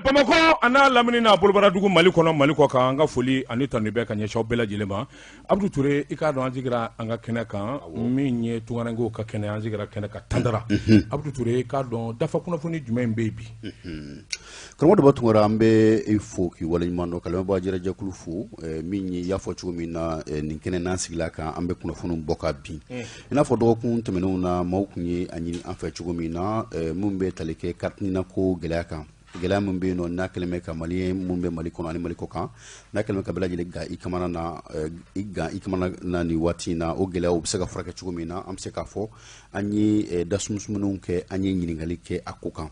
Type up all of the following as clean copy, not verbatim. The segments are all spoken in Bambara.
Bamakɔ a n'a lamini n'a bolobaradugu, Mali kɔnɔ, Mali kɔ kan, an ka foli ani tanu bɛ ka ɲɛsin aw bɛɛ lajɛlen ma. Abudu Ture, i k'a dɔn an sigira an ka kɛnɛ kan min ye tunkarankew ka kɛnɛ, an sigira kɛnɛ kan Tandara. Abudu Ture, i k'a dɔn dafa kunnafoni jumɛn bɛ yen bi? Karamɔgɔ Daba Tunkara, an bɛ e fo k'i waleɲuman dɔn, ka lamɛnbaa jɛrɛjɛkulu fo. Min ye i y'a fɔ cogo min na, nin kɛnɛ n'an sigila kan, an bɛ kunnafoniw bɔ ka bin. I n'a fɔ dɔgɔkun tɛmɛnenw na, maaw tun ye a ɲini an fɛ cogo min na, min bɛ tali kɛ carte NINA ko gɛlɛya kan, gɛlɛya min bɛ yen nɔ, n'a kɛlen bɛ ka Malien minnu bɛ Mali kɔnɔ ani Mali kɔ kan, n'a kɛlen bɛ ka bɛɛ lajɛlen gan i kamana na, i gan i kamana na nin waati in na, o gɛlɛyaw bɛ se ka furakɛ cogo min na, an bɛ se k'a fɔ an ye dasumusumuniw kɛ, an ye ɲininkali kɛ a ko kan.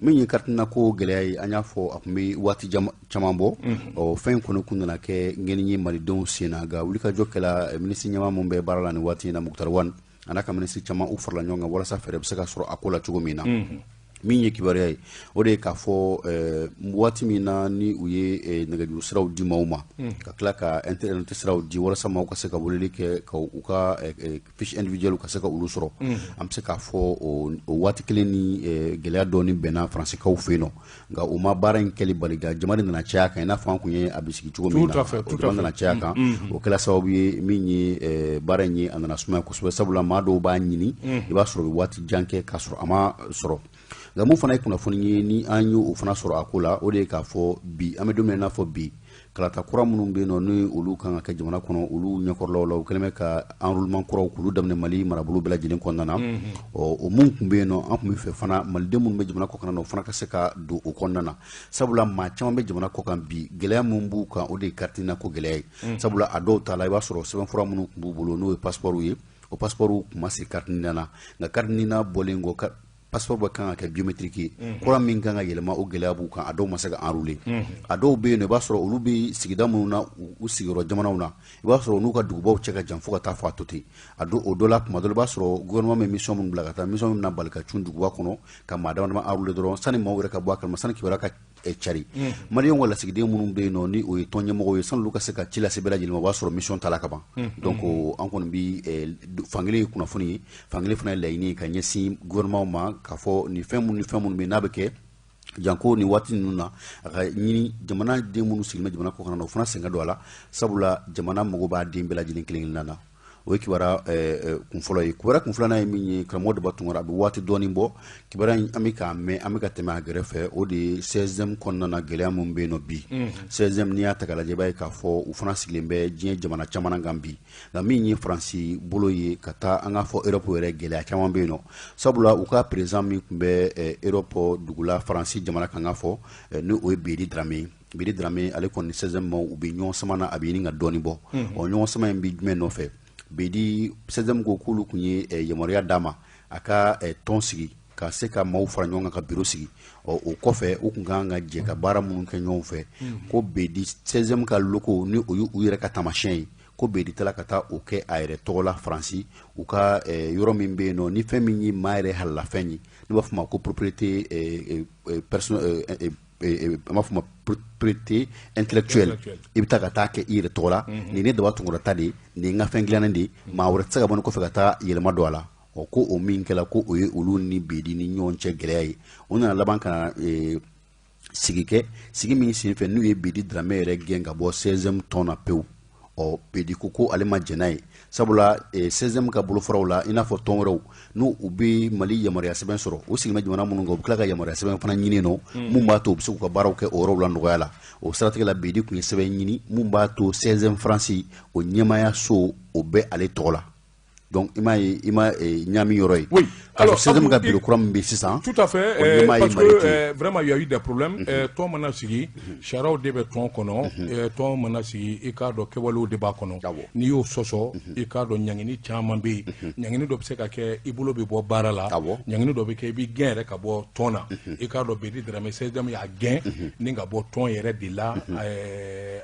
Min ye carte NINA ko gɛlɛya ye, an y'a fɔ a tun bɛ waati caman bɔ. Ɔ, fɛn in kɔni kun nana kɛ ŋɛni ye malidenw sen na, nka wulikajɔ kɛla minisiri ɲɛmaa min bɛ baara la nin waati in na, Moctar Ouane, a n'a ka minisiri caman, u farala ɲɔgɔn kan walasa fɛɛrɛ bɛ se ka sɔrɔ a ko la cogo min na. Min ye kibaruya ye, o de ye k'a fɔ waati min na ni u ye nɛgɛjuru siraw di maaw ma, ka tila ka internet siraw di walasa maaw ka se ka weleli kɛ ka u ka fiche individuelle ka se ka olu sɔrɔ, an bɛ se k'a fɔ o waati kelen ni gɛlɛya dɔɔni bɛnna Faransikaw fɛ yen nɔ, nka u ma baara in kɛli bali, nka jama de nana caya kan, i n'a fɔ an tun ye a bisigi cogo min na, o jama nana caya kan. O kɛra sababu ye min ye baara in ye a nana sumaya kosɛbɛ, sabula maa dɔw b'a ɲini, i b'a sɔrɔ u bɛ waati jan kɛ k'a sɔrɔ a ma sɔrɔ. Nka mun fana ye kunnafoni ye ni an ye o fana sɔrɔ a ko la, o de ye k'a fɔ bi, an bɛ don min na i n'a fɔ bi, kalata kura minnu bɛ yen nɔ, ni olu kan ka kɛ jamana kɔnɔ, olu ɲɛkɔrɔlaw la, u kɛlen bɛ ka enrôlement kuraw k'olu daminɛ Mali marabolo bɛɛ lajɛlen kɔnɔna na. Ɔ, o mun tun bɛ yen nɔ, an tun bɛ fɛ fana maliden minnu bɛ jamana kɔkan na, o fana ka se ka don o kɔnɔna na, sabula maa caman bɛ jamana kɔkan bi, gɛlɛya min b'u kan, o de ye carte NINA ko gɛlɛya ye, sabula a dɔw ta la, i b'a sɔrɔ sɛbɛnfura minnu tun b'u bolo, n'o ye passeport ye, o passeport tun ma siri carte NINA na. Nka carte NINA bɔlen kɔ, passeport bɛ kan ka kɛ biométrique ye, kura min kan ka yɛlɛma, o gɛlɛya b'u kan, a dɔw ma se ka enrôler. A dɔw bɛ yen nɔ, i b'a sɔrɔ olu bɛ sigida minnu na, u sigiyɔrɔ jamanaw na, i b'a sɔrɔ n'u ka dugubaw cɛ ka jan fo ka taa fɔ a to ten. A o dɔ la, tuma dɔ la, i b'a sɔrɔ gouvernement bɛ mission minnu bila ka taa, mission min bɛna bali ka cun duguba kɔnɔ ka maa dama dama enrôler dɔrɔn, sani maaw yɛrɛ ka bɔ a kalama, sani kibaruya ka cari, maliyɛnw ka lasigiden minnu bɛ yen nɔ, ni o ye tɔn ɲɛmɔgɔw ye, sani olu ka se ka ci lase bɛɛ lajɛlen ma, o b'a sɔrɔ mission taala ka ban. Donc an kɔni bi fankelen ye kunnafoni ye, fankelen fana ye laɲini ye ka ɲɛsin gouvernement ma, k'a fɔ nin fɛn minnu ni fɛn minnu bɛ yen, n'a bɛ kɛ janko nin waati ninnu na, a ka ɲini jamana den minnu sigilen bɛ jamana kɔkan na, o fana sen ka don a la, sabula jamana mago b'a den bɛɛ lajɛlen kelen kelenna na. O ye kibaruya kun fɔlɔ ye. Kibaruya kun filanan ye min ye, karamɔgɔ Daba Tunkara, a bɛ waati dɔɔni bɔ, kibaruya in an bɛ k'a mɛn, an bɛ ka tɛmɛ a gɛrɛfɛ, o de ye CSDM kɔnɔna na gɛlɛya min bɛ yen nɔ bi. CSDM, n'i y'a ta k'a lajɛ, i b'a ye k'a fɔ u fana sigilen bɛ diɲɛ jamana caman kan bi, nka min ye Faransi bolo ye ka taa an k'a fɔ Europe yɛrɛ, gɛlɛya caman bɛ yen nɔ, sabula u ka président min tun bɛ Europe dugu la, Faransi jamana kan, k'a fɔ ni o ye Bedi Dramé ye. Bedi Dramé, ale kɔni, CSDM maaw, u bɛ ɲɔgɔn sama na, a bɛ ɲini ka dɔɔni bɔ. Ɔ, ɲɔgɔn sama in bɛ jumɛn nɔfɛ? Bedi, CSDM ko k'olu tun ye yamaruya d'a ma a ka tɔn sigi ka se ka maaw fara ɲɔgɔn kan ka bureau sigi. Ɔ, o kɔfɛ, u tun kan ka jɛ ka baara minnu kɛ ɲɔgɔn fɛ, ko Bedi, CSDM ka logo, ni o ye u yɛrɛ ka taamasiyɛn ye, ko Bedi taara ka taa o kɛ a yɛrɛ tɔgɔ la Faransi, u ka yɔrɔ min bɛ yen nɔ, ni fɛn min ye maa yɛrɛ halalafɛn ye, n'u b'a fɔ ma ko propriété personnelle, an b'a fɔ ma propriété intellectuelle, i bɛ taa ka taa kɛ i yɛrɛ tɔgɔ la, nin ne Daba Tunkara ta de ye, nin ye n ka fɛn dilannen de ye, maa wɛrɛ tɛ se ka bɔ nin kɔfɛ ka taa yɛlɛma don a la. Ɔ, ko o min kɛla, ko o ye olu ni Bedi ni ɲɔgɔn cɛ gɛlɛya ye. O nana laban ka na sigi kɛ, sigi min senfɛ n'u ye Bedi Dramé yɛrɛ gɛn ka bɔ CSDM tɔn na pewu. Ɔ, Bedi ko ko ale ma jɛn n'a ye, sabula CSDM ka bolofaraw la, i n'a fɔ tɔn wɛrɛw, n'u u bɛ Mali yamaruya sɛbɛn sɔrɔ, u sigilen bɛ jamana minnu kan, u bɛ tila ka yamaruya sɛbɛn fana ɲini nɔ mun b'a to u bɛ se k'u ka baaraw kɛ o yɔrɔw la nɔgɔya la. O siratigɛ la, Bedi tun ye sɛbɛn ɲini mun b'a to CSDM Faransi, o ɲɛmaayaso, o bɛ ale tɔgɔ la. Donc i m'a ye, i ma ɲaami yɔrɔ ye. Oui. Alors, CSDM ka bureau kura min bɛ sisan. Tout à fait. Parce que vraiment il y a eu des problèmes. Tɔn mana sigi, sariyaw de bɛ tɔn kɔnɔ. Tɔn mana sigi, i k'a dɔn kɛwalew de b'a kɔnɔ. N'i y'o sɔsɔ, i k'a dɔn ɲangini caman bɛ yen. Ɲangini dɔ bɛ se ka kɛ i bolo bɛ bɔ baara la. Ɲangini dɔ bɛ kɛ i b'i gɛn yɛrɛ ka bɔ tɔn na. I k'a dɔn Bedi Dramé, CSDM y'a gɛn ni ka bɔ tɔn yɛrɛ de la.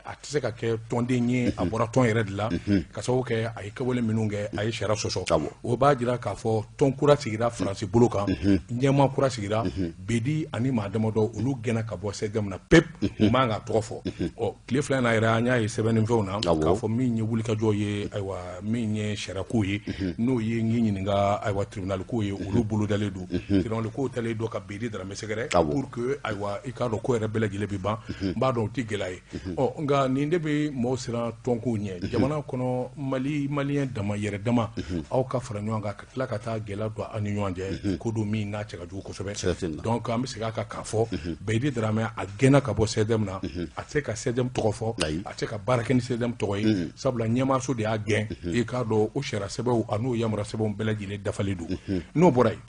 A tɛ se ka kɛ tɔnden ye, a bɔra tɔn yɛrɛ de la ka sababu kɛ a ye kɛwale minnu kɛ, a ye sariyaw sariya sɔsɔ. O b'a jira k'a fɔ tɔn kura sigira Faransi bolo kan, ɲɛmaa kura sigira. Bedi ani maa damadɔ, olu gɛnna ka bɔ CSDM na pep, u man ka tɔgɔ fɔ. Ɔ, tile 2 in na yɛrɛ, an y'a ye sɛbɛnnifɛnw na k'a fɔ min ye wulikajɔ ye, ayiwa, min ye sariyako ye, n'o ye n k'i ɲininka, ayiwa, tribunal ko ye, olu bolodalen don. Tribunal ko talen don ka Bedi Daramɛ sɛgɛrɛ pour que, ayiwa, i k'a dɔn ko yɛrɛ bɛɛ lajɛlen bɛ ban. N b'a dɔn o tɛ gɛlɛya ye. Ɔ, nka nin de bɛ maaw siran tɔnkow ɲɛ jamana kɔnɔ. Mali, maliyɛn dama, yɛrɛ dama, aw ka fara ɲɔgɔn kan ka tila ka taa gɛlɛya don aw ni ɲɔgɔn cɛ, ko don min n'a cɛ ka jugu kosɛbɛ. Donc an bɛ segin a kan k'a fɔ Bedi Daramɛ, a gɛnna ka bɔ CSDM na. A tɛ se ka CSDM tɔgɔ fɔ, a tɛ se ka baara kɛ ni CSDM tɔgɔ ye, sabula ɲɛmaaso de y'a gɛn. I k'a dɔn o sariya sɛbɛnw a n'o yamaruya sɛbɛnw bɛɛ lajɛlen dafalen don. N'o bɔra yen,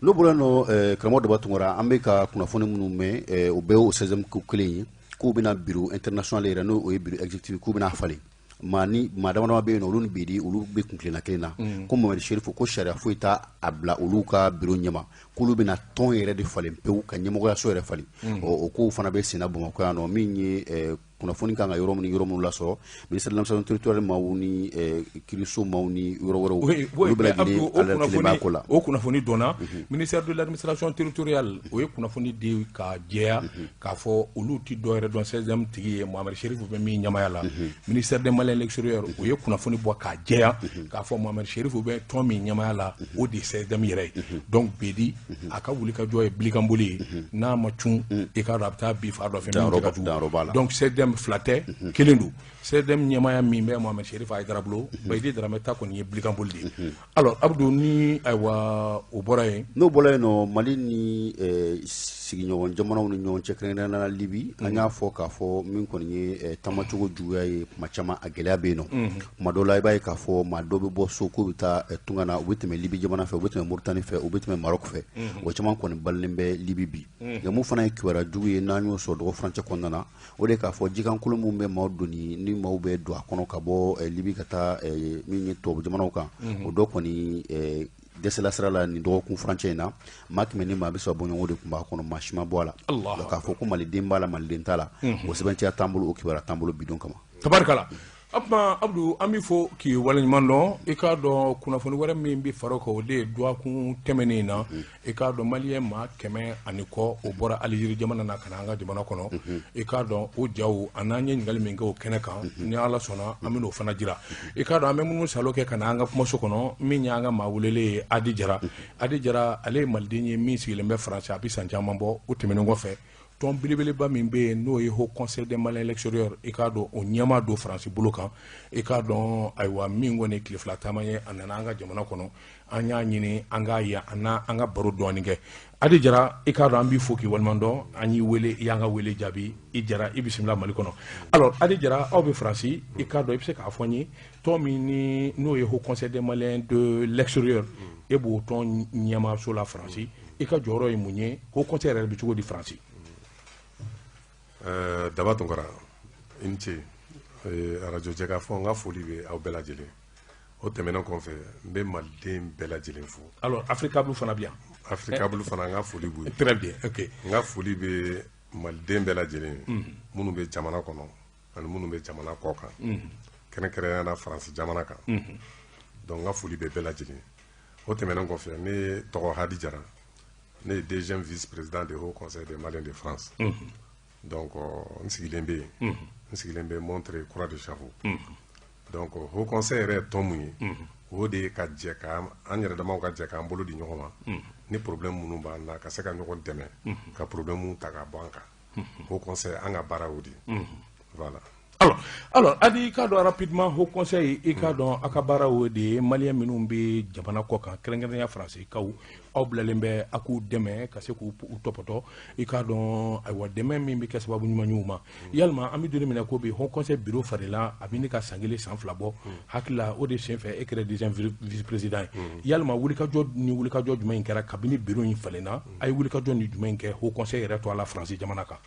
N'o bɔra yen nɔ, karamɔgɔ Daba Tunkara, an bɛ ka kunnafoni minnu mɛn, o bɛɛ y'o CSDM ko kelen ye, k'u bɛna bureau international yɛrɛ, n'o o ye bureau exécutif, k'u bɛna falen. Maa ni maa dama dama bɛ yen nɔ, olu ni Bedi, olu bɛ kuntilenna kelen na, ko Mohamed Chérif ko sariya foyi t'a a bila olu ka bureau ɲɛma, k'olu bɛna tɔn yɛrɛ de falen pewu, ka ɲɛmɔgɔyaso yɛrɛ falen. O kow fana bɛ senna Bamakɔ yan nɔ. Min ye kunnafoni kan ka yɔrɔ min, yɔrɔ minnu lasɔrɔ, ministère de l'Administration territoriale maaw ni kiiriso maaw ni yɔrɔ wɛrɛw, olu bɛɛ lajɛlen alertelen b'a ko la. O kunnafoni dɔnna. Ministère de l'Administration territoriale, o ye kunnafoni di ka jɛya k'a fɔ olu ti dɔ yɛrɛ dɔn, CSDM tigi ye Mohamed Chérif bɛ min ɲɛmaya la. Ministère des Maliens de l'extérieur, o ye kunnafoni bɔ k'a jɛya k'a fɔ Mohamed Chérif bɛ tɔn min ɲɛmaya la, o de ye CSDM yɛrɛ ye. Donc Bedi, a ka wulikajɔ ye bilikanboli ye. N'a ma cun, i k'a dɔn a bɛ taa bi fa dɔ fɛ min cɛ ka jugu. Donc CSDM fila tɛ, kelen don. CSDM ɲɛmaya min bɛ Mohamed Chérif Haïdara bolo, Bedi Daramɛ ta kɔni ye bilikanboli de ye. Alors Abdou, ni ayiwa o bɔra yen, N'o bɔra yen nɔ, Mali ni sigiɲɔgɔn jamanaw ni ɲɔgɔn cɛ, kɛrɛnkɛrɛnnenya la Libi, an y'a fɔ k'a fɔ min kɔni ye taamacogo juguya ye, tuma caman a gɛlɛya bɛ yen nɔ. Tuma dɔw la, i b'a ye k'a fɔ maa dɔw bɛ bɔ so k'u bɛ taa tunga na, u bɛ tɛmɛ Libi jamana fɛ, u bɛ tɛmɛ Moritani fɛ, u bɛ tɛmɛ Maroc fɛ. O caman kɔni balilen bɛ Libi bi. Nka mun fana ye kibaruya jugu ye n'an y'o sɔrɔ dɔgɔ furancɛ kɔnɔna na, o de ye k'a fɔ jikankolon minnu bɛ maaw doni, ni maaw bɛ don a kɔnɔ ka bɔ Libi ka taa min ye tubabu jamanaw kan, o dɔ kɔni dɛsɛla sira la nin dɔgɔkun furancɛ in na. Maa 100 ni maa 30 bɔɲɔgɔn de tun b'a kɔnɔ, maa si ma bɔ a la. K'a fɔ ko maliden b'a la, maliden t'a la, o sɛbɛntiya t'an bolo, o kibaruya t'an bolo bidon kama. Tabarikala. O tuma Abdou, an b'i fo k'i waleɲuman dɔn. I k'a dɔn kunnafoni wɛrɛ min bɛ fara o kan, o de ye dɔgɔkun tɛmɛnen in na, i k'a dɔn maliyɛn maa 100 ani kɔ, o bɔra Alizeri jamana na ka na an ka jamana kɔnɔ. I k'a dɔn o jaw a n'an ye ɲininkali min kɛ o kɛnɛ kan, ni Ala sɔnna, an bɛ n'o fana jira. I k'a dɔn an bɛ minnu salo kɛ ka na an ka kumaso kɔnɔ, min y'an ka maa welelen ye, Adi Jara. Adi Jara, ale ye maliden ye min sigilen bɛ Faransi, a bɛ san caman bɔ. O tɛmɛnen kɔfɛ, tɔn belebeleba min bɛ yen, n'o ye Haut Conseil des Maliens de l'extérieur, i k'a dɔn o ɲɛmaa don Faransi bolo kan. I k'a dɔn, ayiwa, min kɔni tile 2 taama ye, a nana an ka jamana kɔnɔ, an y'a ɲini an k'a ye, an n'a an ka baro dɔɔni kɛ. Adi Jara, i k'a dɔn an b'i fo k'i waleɲuman dɔn. An y'i wele, i y'an ka wele jaabi. I Jara, i bisimila Mali kɔnɔ. Alors Adi Jara, aw bɛ Faransi, i k'a dɔn i bɛ se k'a fɔ n ye tɔn min ni n'o ye Haut Conseil des Maliens de l'extérieur, e b'o tɔn ɲɛmaaso la Faransi, i ka jɔyɔrɔ ye mun ye? Haut Conseil yɛrɛ bɛ cogo di Faransi? Daba Tunkara, i ni ce. Arajo Jɛkafɔ, n ka foli bɛ aw bɛɛ lajɛlen. O tɛmɛnen kɔfɛ, n bɛ maliden bɛɛ lajɛlen fo. Alors Africable fana bɛ yan. Africable fana, n ka foli b'u ye. Très bien, ok. N ka foli bɛ maliden bɛɛ lajɛlen ye, minnu bɛ jamana kɔnɔ ani minnu bɛ jamana kɔ kan, kɛrɛnkɛrɛnnenya la Faransi jamana kan. Donc n ka foli bɛ bɛɛ lajɛlen. O tɛmɛnen kɔfɛ, ne tɔgɔ Hadi Jara, ne ye deuxième vice-président du Haut Conseil des Maliens de France. Donc n sigilen bɛ yen, n sigilen bɛ Montreuil, Croix de Chaveau. Donc Haut Conseil yɛrɛ ye tɔn mun ye, o de ye ka jɛ ka an yɛrɛ damaw ka jɛ k'an bolo di ɲɔgɔn ma, ni problème minnu b'an na, ka se ka ɲɔgɔn dɛmɛ ka problème ta ka bɔ an kan. Haut Conseil, an ka baara y'o de ye, voilà. Alors Adi, i k'a dɔn rapidement, Haut Conseil, i k'a dɔn a ka baara o de ye maliyɛn minnu bɛ jamana kɔ kan, kɛrɛnkɛrɛnnenya faransikaw, aw bilalen bɛ a k'u dɛmɛ ka se k'u tɔpɔtɔ. I k'a dɔn, ayiwa, dɛmɛ min bɛ kɛ sababu ɲuman y'u ma. Yalima an bɛ don min na ko bi, Haut Conseil bureau falenna, a bɛ ne ka san 1, san 2 bɔ hakili la. O de senfɛ e kɛra deuxième vice président ye. Yalima wulikajɔ ni wulikajɔ jumɛn in kɛra kabini bureau in falenna? A ye wulikajɔ ni jumɛn in kɛ Haut Conseil yɛrɛ to a la Faransi jamana kan?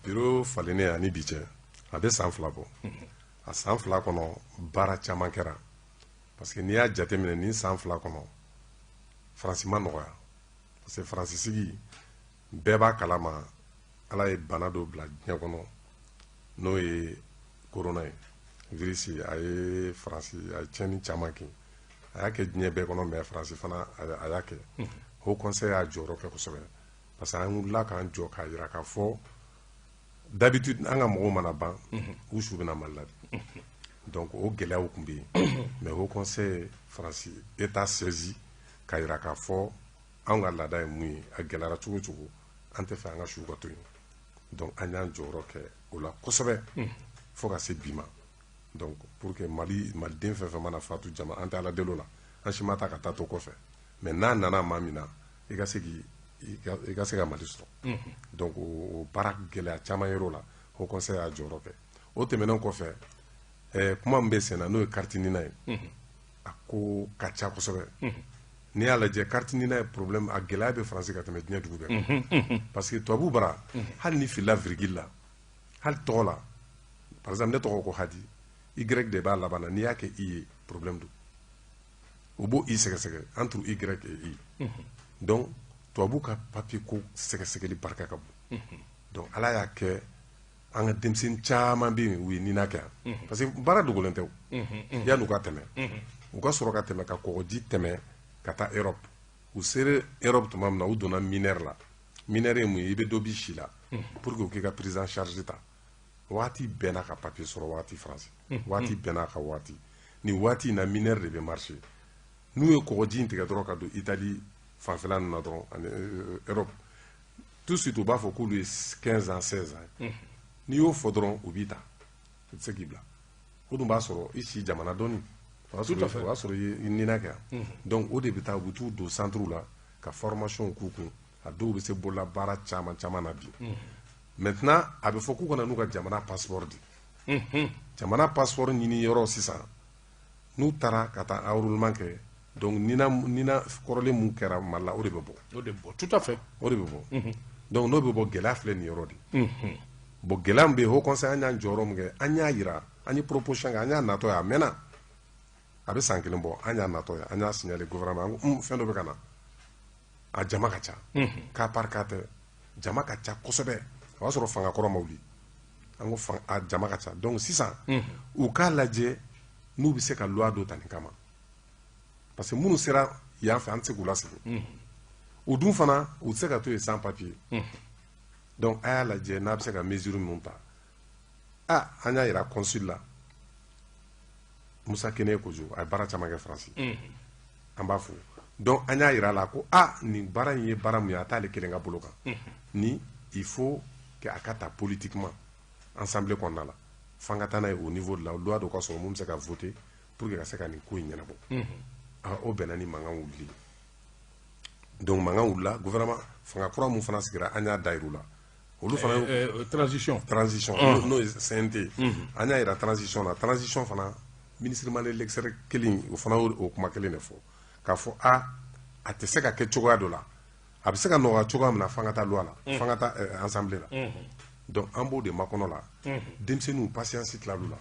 Bureau falennen ani bi cɛ, a bɛ san 2 bɔ. A san 2 kɔnɔ, baara caman kɛra, parce que n'i y'a jateminɛ nin san 2 kɔnɔ, Faransi ma nɔgɔya, parce que Faransi sigi bɛɛ b'a kalama, Ala ye bana dɔ bila diɲɛ kɔnɔ, n'o ye corona ye. Virus a ye Faransi, a ye tiɲɛni caman kɛ, a y'a kɛ diɲɛ bɛɛ kɔnɔ, mais Faransi fana a y'a kɛ. Haut Conseil y'a jɔyɔrɔ kɛ kosɛbɛ, parce que an wulila k'an jɔ k'a jira k'a fɔ d'habitude an ka mɔgɔw mana ban, u su bɛna Mali la de. Donc o gɛlɛyaw tun bɛ yen, mais Haut Conseil Faransi État saisi k'a jira k'a fɔ anw ka laada ye mun ye, a gɛlɛyara cogo o cogo, an tɛ fɛ an ka suw ka to yen. Donc an y'an jɔyɔrɔ kɛ o la kosɛbɛ fo ka se bi ma. Donc pour que Mali, maliden fɛn fɛn mana fatu jama, an tɛ Ala deli o la, an si ma taa ka taa to kɔfɛ, mais n'a nana maa min na, i ka se k'i i ka se ka Mali sɔrɔ. Donc o baara gɛlɛya caman yer'o la, Haut Conseil y'a jɔyɔrɔ kɛ. O tɛmɛnen kɔfɛ, kuma min bɛ sen na, n'o ye carte NINA ye, a ko ka ca kosɛbɛ. N'i y'a lajɛ, carte NINA ye problème, a gɛlɛya bɛ Faransi ka tɛmɛ diɲɛ dugu bɛɛ, parce que tubabu bara, hali ni filila virgule la, hali tɔgɔ la, par exemple ne tɔgɔ ko Hadi, Y de b'a laban na, n'i y'a kɛ I ye, problème don. U b'o I sɛgɛsɛgɛ entre Y et I. Donc tubabu ka papier ko sɛgɛsɛgɛli barika ka bon. Donc Ala y'a kɛ, an ka denmisɛnnin caman bɛ yen, u ye NINA kɛ yan, parce que baara dogolen tɛ o. Yan'u ka tɛmɛ, u ka sɔrɔ ka tɛmɛ ka kɔgɔji tɛmɛ ka taa Europe. U sera Europe tuma min na, u donna mineur la. Mineur ye mun ye? I bɛ dɔ b'i si la pour que u k'i ka prise en charge ta. Waati bɛɛ n'a ka papier sɔrɔ waati, Faransi waati bɛɛ n'a ka waati. Nin waati in na, mineur de bɛ marcher. N'u ye kɔgɔji in tigɛ dɔrɔn ka don Italie fanfɛla ninnu na dɔrɔn ani Europe, tout de suite u b'a fɔ k'olu ye 15 ans, 16 ans. N'i y'o fɔ dɔrɔn, u b'i ta, u tɛ se k'i bila. O dun b'a sɔrɔ i si jamana dɔɔni, o y'a sɔrɔ i NINA kɛ yan. Donc o de bɛ taa, u bɛ t'u don centre la ka formation k'u kun. A dɔw bɛ se bolola baara caman caman na bi. Maintenant a bɛ fɔ k'u kana n'u ka jamana passeport di. Jamana passeport ɲini yɔrɔ sisan, n'u taara ka taa enrôlement kɛ, donc NINA kɔrɔlen mun kɛra Mali la, o de bɛ bɔ. O de bɛ bɔ, tout à fait. O de bɛ bɔ. Donc n'o bɛ bɔ, gɛlɛya filɛ nin yɔrɔ de. Bon, gɛlɛya min bɛ yen, Haut Conseil an y'an jɔyɔrɔ min kɛ, an y'a yira, an ye proposition kɛ, an y'a natɔ ye, a mɛnna, a bɛ san kelen bɔ. An y'a natɔ ye, an y'a signaler gouvernement, an ko fɛn dɔ bɛ ka na, a jama ka ca, cas par cas tɛ, jama ka ca kosɛbɛ. O y'a sɔrɔ fanga kɔrɔ ma wuli. An ko a jama ka ca, donc sisan u k'a lajɛ n'u bɛ se ka loi dɔ ta nin kama, parce que minnu sera yan fɛ, an tɛ se k'u lasegin. U dun fana, u tɛ se ka to yen sans papier. Donc a y'a lajɛ n'a bɛ se ka mesure minnu ta. A an y'a yira consul la, Musa Kene Kojo, a ye baara caman kɛ Faransi, an b'a fo. Donc an y'a yira a la ko a nin baara in ye baara mun ye, a t'ale kelen ka bolo kan ni, il faut que a ka ta politiquement assemblée kɔnɔna la, f'an ka taa n'a ye au niveau de la loi dɔ ka sɔrɔ mun bɛ se ka voter pour que ka se ka nin ko in ɲɛnabɔ. O bɛnna ni mankan wulili. Donc mankan wulila, gouvernement fanga kura mun fana sigira, an y'a da yir'u la, olu fana Transition. Transition, n'o ye CNT, an y'a yira transition na. Transition fana, ministre malien de l'extérieur kelen, o fana y'o kuma kelen de fɔ, k'a fɔ a tɛ se ka kɛ cogoya dɔ la, a bɛ se ka nɔgɔya cogoya min na, f'an ka taa loi la, f'an ka taa assemblée la. Donc an b'o de makɔnɔ la. Denmisɛnninw patience tilal'u la,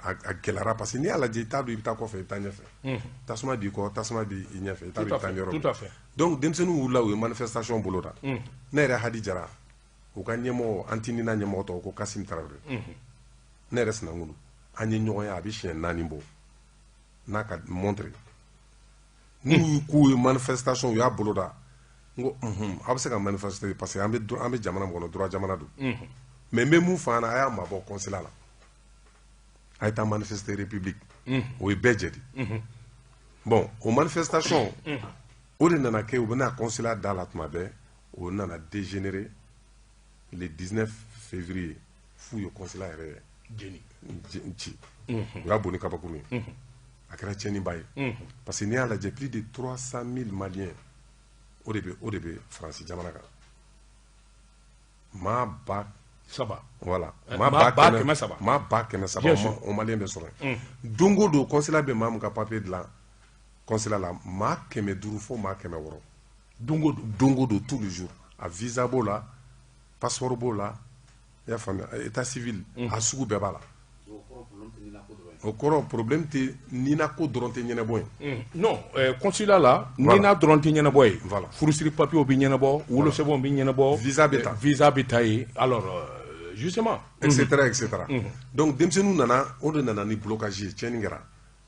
a gɛlɛyara, parce que n'i y'a lajɛ, i t'a dɔn i bɛ taa kɔfɛ, i bɛ taa ɲɛfɛ, tasuma b'i kɔ, tasuma b'i ɲɛfɛ, i t'a dɔn i bɛ taa yɔrɔ min. Donc denmisɛnninw wulila, u ye manifestation boloda. Ne yɛrɛ Hadi Jara, u ka ɲɛmɔgɔ, anti-NINA ɲɛmɔgɔ tɔgɔ ko Kasim Tarawele, ne yɛrɛ sinankun don, an ye ɲɔgɔn ye, a bɛ siɲɛ 4 bɔ n'a ka montre. N'u k'u ye manifestation, u y'a boloda, n ko aw bɛ se ka manifester, parce que an bɛ jamana min kɔnɔ, droit jamana don, mais n bɛ mun fɔ an na, a y'a mabɔ consulat la, a ye taa manifester République, o ye bɛɛ jɛ de. Bon, o manifestation o de nana kɛ, u bɛna consulat da la tuma bɛɛ, o nana dégénérer le 19 février f'u ye consulat yɛrɛ jeni ci, u y'a bon ni kabakuru ye. A kɛra tiɲɛniba ye, parce que n'i y'a lajɛ, plus de 300 000 Maliens o de bɛ Faransi jamana kan, maa ba saba. Voilà. Maa 300. Maa 300,000 o Malien bɛ sɔrɔ yen. Don o don, consulat bɛ maa min ka papier dilan consulat la, maa 500 fo maa 600. Don o don. Don o don, tous les jours. A visa b'o la, passeport b'o la, i y'a faamuya, état civil, a sugu bɛɛ b'a la. O kɔrɔ, problème tɛ NINA ko dɔrɔn tɛ ɲɛnabɔ yen. Non, consulat la, NINA dɔrɔn tɛ ɲɛnabɔ yen. Voilà. Furusiri papiers bɛ ɲɛnabɔ, wolosɛbɛnw bɛ ɲɛnabɔ. Visa bɛ ta. Visa bɛ ta yen. Alors Justement. Etc, etc. Donc denmisɛnninw nana, o de nana ni blocage ye. Tiɲɛni kɛra,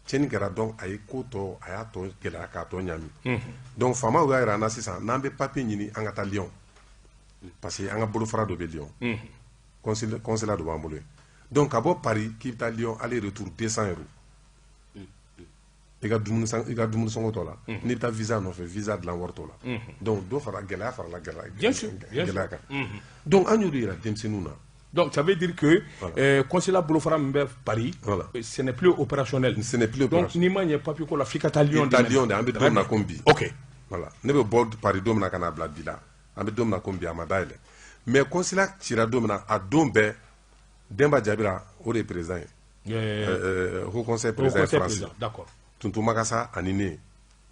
tiɲɛni kɛra. Donc a ye ko tɔ, a y'a tɔ gɛlɛya k'a tɔ ɲami. Donc faamaw y'a yira an na sisan, n'an bɛ papier ɲini, an ka taa Lyon, parce que an ka bolofara dɔ bɛ Lyon, consulat dɔ b'an bolo yen. Donc ka bɔ Paris k'i bɛ taa Lyon, aller retour 200 euros, i ka dumuni san, i ka dumuni sɔngɔ t'o la, n'i bɛ taa visa nɔfɛ, visa dilan wari t'o la. Donc dɔ fara gɛlɛya, farala gɛlɛya Bien sûr, bien sûr. gɛlɛya kan. Donc an y'o de yira denmisɛnninw na. Donc ça veut dire que consulat bolofara min bɛ Paris, ce n'est plus opérationnel. Ce n'est plus Donc opérationnel. n'i ma ɲɛ papier ko la, f'i ka taa Lyon. I bɛ taa Lyon de. An bɛ don min na komi bi. Voilà, ne bɛ bɔ Paris don min na ka n'a bila bi la, an bɛ don min na komi bi, a ma dayɛlɛ. Mais consulat cira don min na, a don bɛɛ, Demba Jabira, o de ye président ye, haut conseil Au président ye conseil France. président, d'accord. Tuntu Magasa ani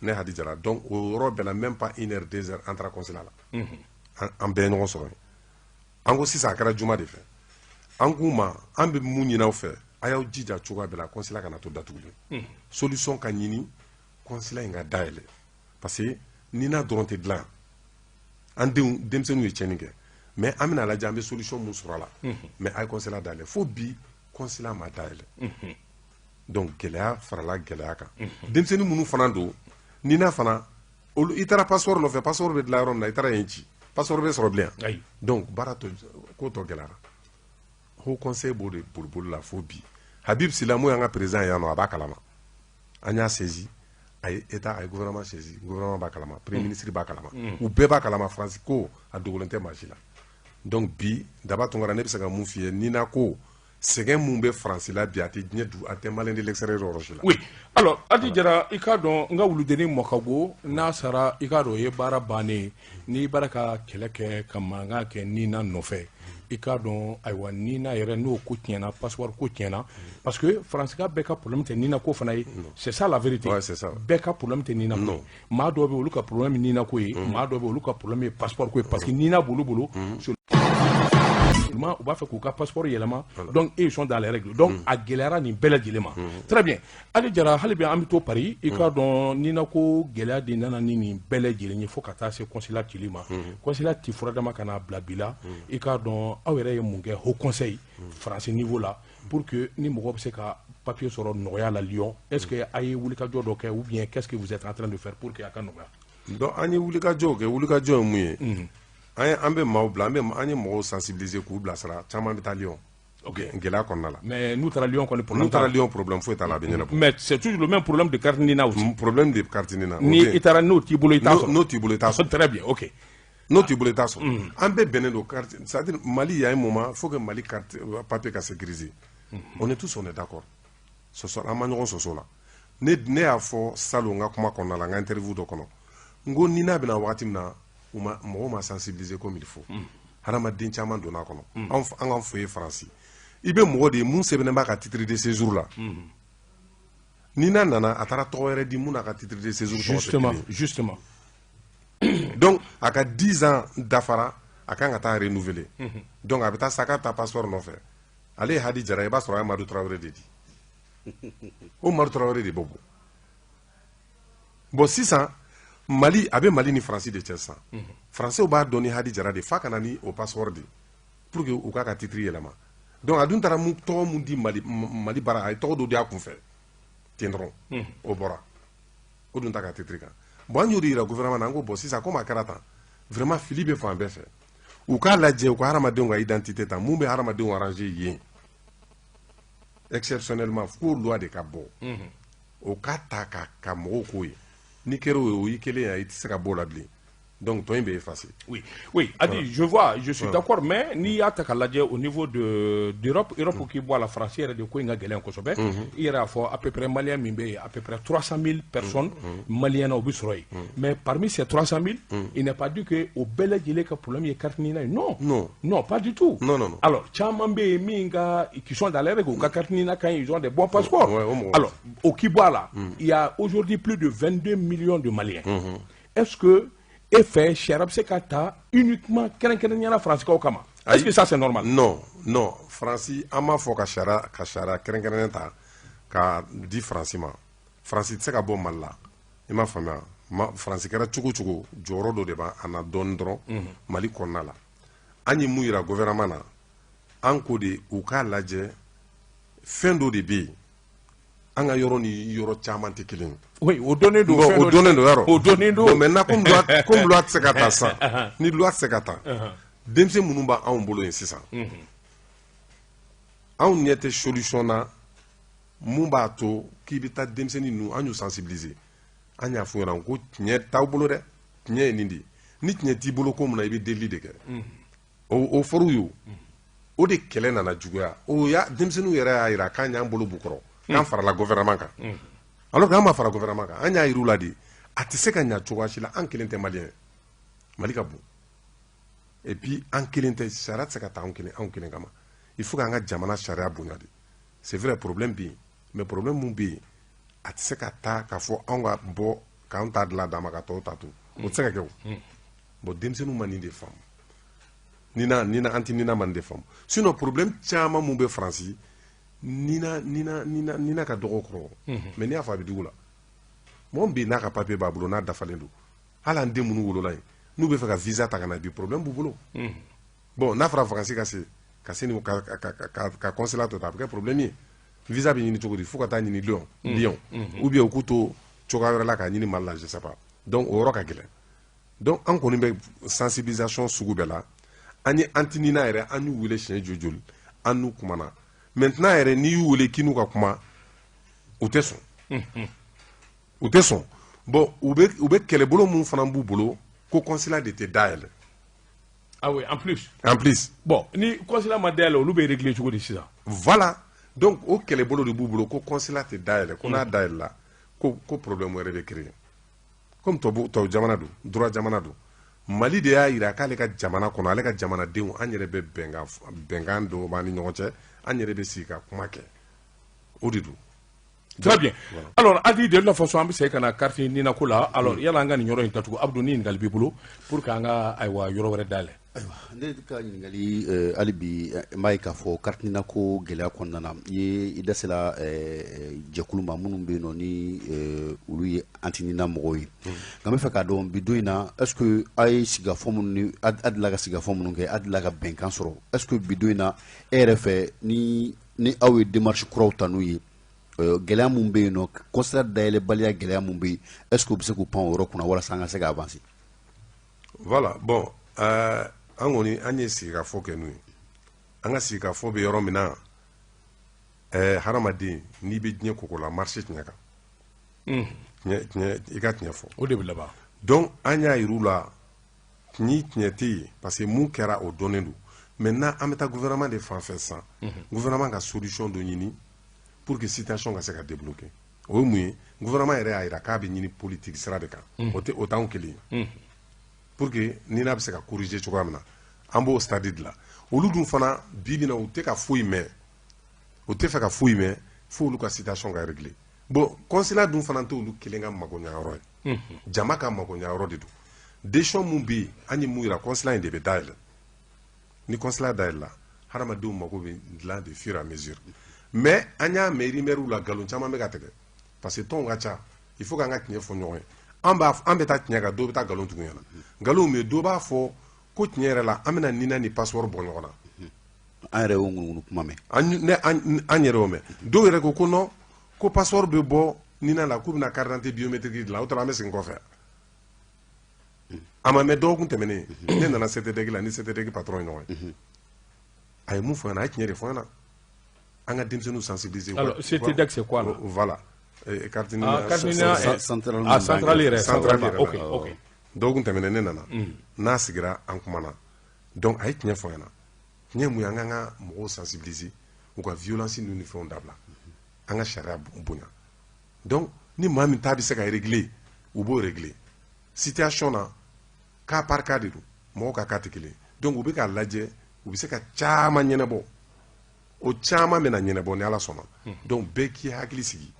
ne Hadi Jara. Donc o yɔrɔ bɛɛ la, même pas une heure, 2 heures, an taara consulat la, an bɛɛ ye ɲɔgɔn sɔrɔ yen. An ko sisan, a kɛra juma de fɛ, an k'u ma, an bɛ mun ɲini aw fɛ? A y'aw jija cogoya bɛɛ la, consulat kana to datugulen. Solution ka ɲini, consulat in ka dayɛlɛ, parce que nina dɔrɔn tɛ dilan. An denw, denmisɛnninw ye tiɲɛni kɛ, mais an bɛna lajɛ an bɛ solution mun sɔrɔ a la. Mais a ye consulat dayɛlɛ. Fo bi, consulat ma dayɛlɛ. Donc gɛlɛya farala gɛlɛya kan. Denmisɛnnin minnu fana don nina fana, olu, i taara passeport nɔfɛ, passeport bɛ dilan yɔrɔ min na, i taara yen ci, passeport bɛ sɔrɔ bilen? Ayi. Donc baara tɔ, ko tɔ gɛlɛyara. Haut conseil b'o de boliboli la fo bi. Habib Sila, mun y'an ka président ye yan nɔ, a b'a kalama. An y'a saisi, a ye état, a ye gouvernement saisi, gouvernement b'a kalama, premier ministre b'a kalama, u bɛɛ b'a kalama. Faransi ko a dogolen tɛ maa si la. Donc bi, Daba Tunkara, ne bɛ se ka mun f'i ye? Nina ko sɛgɛn mun bɛ Faransi la bi, a tɛ diɲɛ du, a tɛ malien de l'extérieur yɔrɔ si la. Oui. Alors, Adi Jara, i k'a dɔn n ka wuludennin Mɔkago n'a sara, i k'a dɔn o ye baara bannen ye. N'i b'ara ka kɛlɛ kɛ, ka mankan kɛ Nina nɔfɛ, i k'a dɔn, ayiwa, Nina yɛrɛ n'o ko tiɲɛna, passeport ko tiɲɛna, parce que Faransika bɛɛ ka problème tɛ Nina ko fana ye. C'est ça la vérité. Ouais, c'est ça. Bɛɛ ka problème tɛ Nina ko ye. Non. Maa dɔw bɛ yen, olu ka problème ye Nina ko ye. Maa dɔw bɛ yen, olu ka problème ye passeport ko ye, parce que Nina b'olu bolo. U b'a fɛ k'u ka passeport yɛlɛma. Donc ils sont dans les règles. Donc a gɛlɛyara nin bɛɛ lajɛlen ma. Très bien, Hali Jara, hali bi an bɛ to Paris. I k'a dɔn Nina ko gɛlɛya de nana ni nin bɛɛ lajɛlen ye fo ka taa se consulat cili ma. Consulat ci furadama ka n'a bila bi la, i k'a dɔn aw yɛrɛ ye mun kɛ haut conseil français niveau la pour que ni mɔgɔ bɛ se ka papier sɔrɔ nɔgɔya la Lyon? Est ce que a ye wulikajɔ dɔ kɛ ou bien qu'est ce que vous êtes en train de faire pour que a ka nɔgɔya? Donc an ye wulikajɔw kɛ. Wulikajɔ ye mun ye? An ye, an bɛ maaw bila, an bɛ, an ye mɔgɔw sensibiliser k'u bilasira. Caman bɛ taa Lyon gɛlɛya kɔnɔna la. Mais n'u taara Lyon kɔni, problème N'u taara Lyon, problème foyi t'a la, a bɛ ɲɛnabɔ. Mais c'est toujours le même problème de carte Nina aussi. Problème de carte Nina. Ni i taara, n'o t'i bolo, i t'a sɔrɔ. N'o t'i bolo, i t'a sɔrɔ. Très bien, ok. N'o t'i bolo, i t'a sɔrɔ. An bɛɛ bɛnnen don carte, c'est à dire Mali, il y a un moment, faut que Mali carte papier ka sécuriser. On est tous, on est d'accord, sɔsɔ, an ma ɲɔgɔn sɔsɔ la. Ne y'a fɔ salon n ka kuma kɔnɔna la, n ka interview dɔ kɔnɔ, n ko Nina bɛna wagati min na, u ma mɔgɔw ma sensibiliser comme il faut. Hadamaden caman donna a kɔnɔ. An ka fɔ ye Faransi, i bɛ mɔgɔ de ye mun sɛbɛnnen b'a ka titre de séjour la, Nina nana, a taara tɔgɔ wɛrɛ di mun n'a ka titre de séjour tɔgɔ tɛ kelen ye. Donc a ka 10 ans dafara, a kan ka taa renouveler. Donc a bɛ taa sa k'a bɛ taa passeport nɔfɛ. Ale ye Hadi Jara ye, i b'a sɔrɔ a ye Madu Tarawele de di. O Madu Tarawele de bɛ bɔ. Bon, sisan Mali, a bɛ Mali ni Faransi de cɛ sisan. Faransiw b'a dɔn ni Hadi Jara de f'a ka na ni o passeport de pour que u k'a ka titre yɛlɛma. Donc a dun taara mun tɔgɔ mun di Mali, Mali baara, a ye tɔgɔ dɔ di a kun fɛ ten dɔrɔn, o bɔra, o dun ta ka titre kan. Bon, an y'o de yira gouvernement na. An ko bon, sisan komi a kɛra tan, vraiment fili bɛ fan bɛɛ fɛ, u k'a lajɛ, u ka hadamadenw ka identité ta, mun bɛ hadamadenw arranger yen. Exceptionnellement, fo loi de ka bɔ, o ka ta ka mɔgɔw k'o ye. N'i kɛra o ye, o y'i kelen ye, i tɛ se ka bɔ o la bilen. Donc tɔ in bɛ effacer. Oui, Adi, je vois, je suis d'accord, mais n'i y'a ta k'a lajɛ au niveau de d'Europe, Europe k'i bɔ a la, France yɛrɛ de ko in ka gɛlɛn kosɛbɛ. I yɛrɛ y'a fɔ, à peu près malien min bɛ yen, à peu près 300 000 personnes maliennes na o bɛ sɔrɔ yen. Mais parmi ces 300 000, il n'est pas dit que o bɛɛ lajɛlen ka problème ye carte NINA ye. Non. Non. Non, pas du tout. Non, non, non. Alors, caman bɛ yen min ka qui sont dans les règles, u ka carte NINA ka ɲi, ils ont des bons passeports. Ouais, o mɔgɔ. Alors, o k'i bɔ a la, il y a aujourd'hui plus de 22 millions de Maliens. Est-ce que e fɛ sariya bɛ se ka ta uniquement kɛrɛnkɛrɛnnenya la Faransikaw kama? Est-ce que ça, c'est normal? Non, Faransi, an m'a fɔ ka sariya kɛrɛnkɛrɛnnen ta ka di Faransi ma. Faransi tɛ se ka bɔ Mali la, i m'a faamuya? Ma Faransi kɛra cogo o cogo, jɔyɔrɔ dɔ de b'a na dɔɔni dɔrɔn Mali kɔnɔna la. An ye mun yira gouvernement na? An ko de u k'a lajɛ, fɛn dɔ de bɛ yen, an ka yɔrɔ ni yɔrɔ caman tɛ kelen ye. Oui, o dɔnnen don. Bon, o dɔnnen don yɔrɔ. O dɔnnen don. Bon, maintenant, comme loi tɛ se ka ta sisan, ni loi tɛ se ka ta, denmisɛn minnu b'anw bolo yen sisan, anw ɲɛ tɛ solution na mun b'a to k'i bɛ taa denmisɛnnin ninnu. An y'u sensibiliser, an y'a f'u ɲɛna ko tiɲɛ t'aw bolo dɛ, tiɲɛ ye nin de ye. Ni tiɲɛ t'i bolo ko mun na, i bɛ delili de kɛ. O fɔr'u ye. O de kɛlɛ nana juguya. O ya denmisɛnninw yɛrɛ y'a jira k'an y'an bolo b'u kɔrɔ, k'an farala gouvernement kan, alors que an ma fara gouvernement kan. An y'a yir'u la de, a tɛ se ka ɲɛ cogoya si la. An kelen tɛ malien ye, Mali ka bon, et puis an kelen tɛ. Sariya tɛ se ka ta anw kelen, anw kelen kama. Il faut k'an ka jamana sariya bonya de. C'est vrai, problème bɛ yen, mais problème mun bɛ yen, a tɛ se ka taa k'a fɔ anw ka bɔ k'an ta dilan d'a ma ka tɔw ta to. O tɛ se ka kɛ. O bon, denmisɛnninw ma nin de faamu. Nina nina anti nina ma nin de faamu. Sinon problème caman mun bɛ Faransi, nina nina nina nina ka dɔgɔ kɔrɔ, mais n'i y'a fɔ a bɛ dugu la, mɔgɔ min bɛ yen n'a ka papier b'a bolo, n'a dafalen don, hali an den minnu wolola yen, n'u bɛ fɛ ka visa ta ka na bi, problème b'u bolo. Bon, n'a fɔra vacances ka se ni ka consulat to, a bɛ kɛ problème ye. Visa bɛ ɲini cogo di? Fo ka taa ɲini Lyon, ou bien u k'u to cogoya wɛrɛ la k'a ɲini Mali la, je sais pas. Donc o yɔrɔ ka gɛlɛn. Donc an kɔni bɛ sensibilisation sugu bɛɛ la. An ye anti-nina yɛrɛ, an y'u wele siɲɛ joli joli, an n'u kumana. Maintenant yɛrɛ, n'i y'u wele k'i n'u ka kuma, u tɛ sɔn, u tɛ sɔn. Bon, u bɛ kɛlɛbolo mun fana b'u bolo ko consulat de tɛ dayɛlɛ. Ah oui, en plus. En plus. Bon, ni consulat ma dayɛlɛ, olu bɛ régler cogo di sisan? Voilà, donc o kɛlɛbolo de b'u bolo ko consulat tɛ dayɛlɛ, ko n'a dayɛlɛla, ko problème wɛrɛ bɛ créer. Comme tubabu jamana don, droit jamana don, Mali de y'a yira k'ale ka jamana kɔnɔ, ale ka jamanadenw, an yɛrɛ bɛ bɛnkan, bɛnkan dɔw b'an ni ɲɔgɔn cɛ, an yɛrɛ bɛ sigi ka kuma kɛ, o de don. Très bien. Voilà. Alors, Adi, de toute façon, an bɛ segin ka na carte nina ko la. Alors, yala an ka nin yɔrɔ in datugu. Abdou, ni ɲininkali b'i bolo pour que an ka, ayiwa, yɔrɔ wɛrɛ dayɛlɛ. Ayiwa, ne ka ɲininkali hali bi, n b'a ye k'a fɔ carte nina ko gɛlɛya kɔnɔna na, i ye i da sera jɛkulu ma minnu bɛ yen nɔ ni olu ye anti-nina mɔgɔw ye. Nka n bɛ fɛ k'a dɔn bi don in na, est ce que a ye sigikafɔ minnu ni a delila ka sigikafɔ minnu kɛ, a delila ka bɛnkan sɔrɔ? Est ce que bi don in na, e yɛrɛ fɛ, ni aw ye démarche kuraw ta n'u ye, gɛlɛya mun bɛ yen nɔ, consulat dayɛlɛbaliya gɛlɛya mun bɛ yen, est ce que u bɛ se k'u pan o yɔrɔ kunna walasa an ka se ka avancer? Voilà, bon, an kɔni, an ye sigikafɔ kɛ n'u ye. An ka sigikafɔ bɛ yɔrɔ min na, hadamaden, n'i bɛ diɲɛ koko la, marché tiɲɛ kan, tiɲɛ tiɲɛ, i ka tiɲɛ fɔ. O de bɛ laban. Donc an y'a yir'u la ni tiɲɛ tɛ yen, parce que mun kɛra, o dɔnnen don. Maintenant an bɛ taa gouvernement de fan fɛ sisan, gouvernement ka solution dɔ ɲini pour que situation ka se ka débloquer. O ye mun ye? Gouvernement yɛrɛ y'a jira k'a bɛ ɲini politique sira de kan. O tɛ o t'anw kelen ye, pour que ni n'a bɛ se ka corriger cogoya min na, an b'o stade de la. Olu dun fana, bi bi in na, u tɛ ka foyi mɛn, u tɛ fɛ ka foyi mɛn fo olu ka situation ka régler. Bon, consulat dun fana tɛ olu kelen ka magoɲayɔrɔ ye, jama ka magoɲayɔrɔ de don. Décision mun bɛ yen, an ye mun yira, consulat in de bɛ dayɛlɛ. Ni consulat dayɛlɛla, hadamadenw mago bɛ dilan de fur et à mesure. Mais an y'a mɛn rumeur la, nkalon caman bɛ ka tigɛ, parce que tɔnw ka ca. Il faut k'an ka tiɲɛ fɔ ɲɔgɔn ye. An b'a, an bɛ taa tiɲɛ kan, dɔw bɛ taa nkalon tugu ɲɛna. Nkalon min, dɔw b'a fɔ ko tiɲɛ yɛrɛ la, an bɛna nina ni passeport bɔ ɲɔgɔn na. An yɛrɛ y'o ŋunuŋunu kuma mɛn. An ne an yɛrɛ y'o mɛn. Dɔw yɛrɛ ko ko non, ko passeport bɛ bɔ nina la, k'u bɛna carte d'identité biométrique dilan. O taara, an bɛ segin kɔfɛ. A ma mɛn, dɔgɔkun tɛmɛnen, ne nana CTDEC la ni CTDEC patron ye ɲɔgɔn ye. A ye mun fɔ n ɲɛna? A ye tiɲɛ de fɔ n ɲɛna. An ka denmisɛnninw sensibiliser. Alors, CTDEC, c'est quoi là? Voilà. Carte Ah, carte nina, centrale. Ah, centrale yɛrɛ. Centrale yɛrɛ. Ok. Dɔgɔkun tɛmɛnen, ne nana n'a sigira, an kumana. Donc a ye tiɲɛ fɔ n ɲɛna. Tiɲɛ mun ye? An k'an ka mɔgɔw sensibiliser, u ka violence ninnu ni fɛnw dabila, an ka sariya bonya. Donc ni maa min ta bɛ se ka régler, u b'o régler. Situation na, cas par cas de don, mɔgɔw ka cas tɛ kelen. Donc u bɛ k'a lajɛ, u bɛ se ka caman ɲɛnabɔ, o caman bɛna ɲɛnabɔ ni Ala sɔnna. Donc bɛɛ k'i hakili sigi,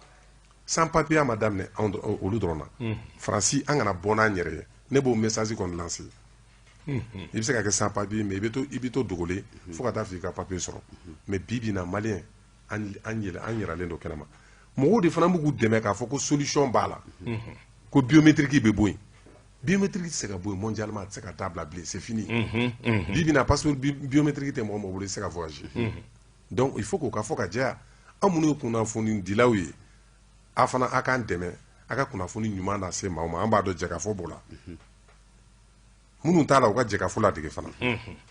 sans papier ma daminɛ anw olu dɔrɔn na. Faransi, an kana bɔ n'an yɛrɛ ye. Ne b'o message kɔni lancer. I bɛ se ka kɛ sans papier, mais i bɛ to dogolen fo ka taa fɔ i ka papier sɔrɔ. Mais bi bi in na, malien, an yɛlɛ, an yɛrɛlen don kɛnɛma. Mɔgɔw de fana b'u k'u dɛmɛ k'a fɔ ko solution b'a la, ko biométrique bɛ bɔ yen. Biométrique tɛ se ka bɔ yen mondialement, a tɛ se ka dabila bilen, c'est fini. Bi bi in na, passeport biométrique tɛ mɔgɔ mɔgɔ bolo, i tɛ se ka voyager. Donc il faut k'o ka fɔ ka jɛya. An minnu ye kunnafonidilaw ye, a fana a k'an dɛmɛ a ka kunnafoni ɲuman lase maaw ma. An b'a dɔn jɛkafɔ b'o la, minnu t'a la, u ka jɛkafɔ ladege fana,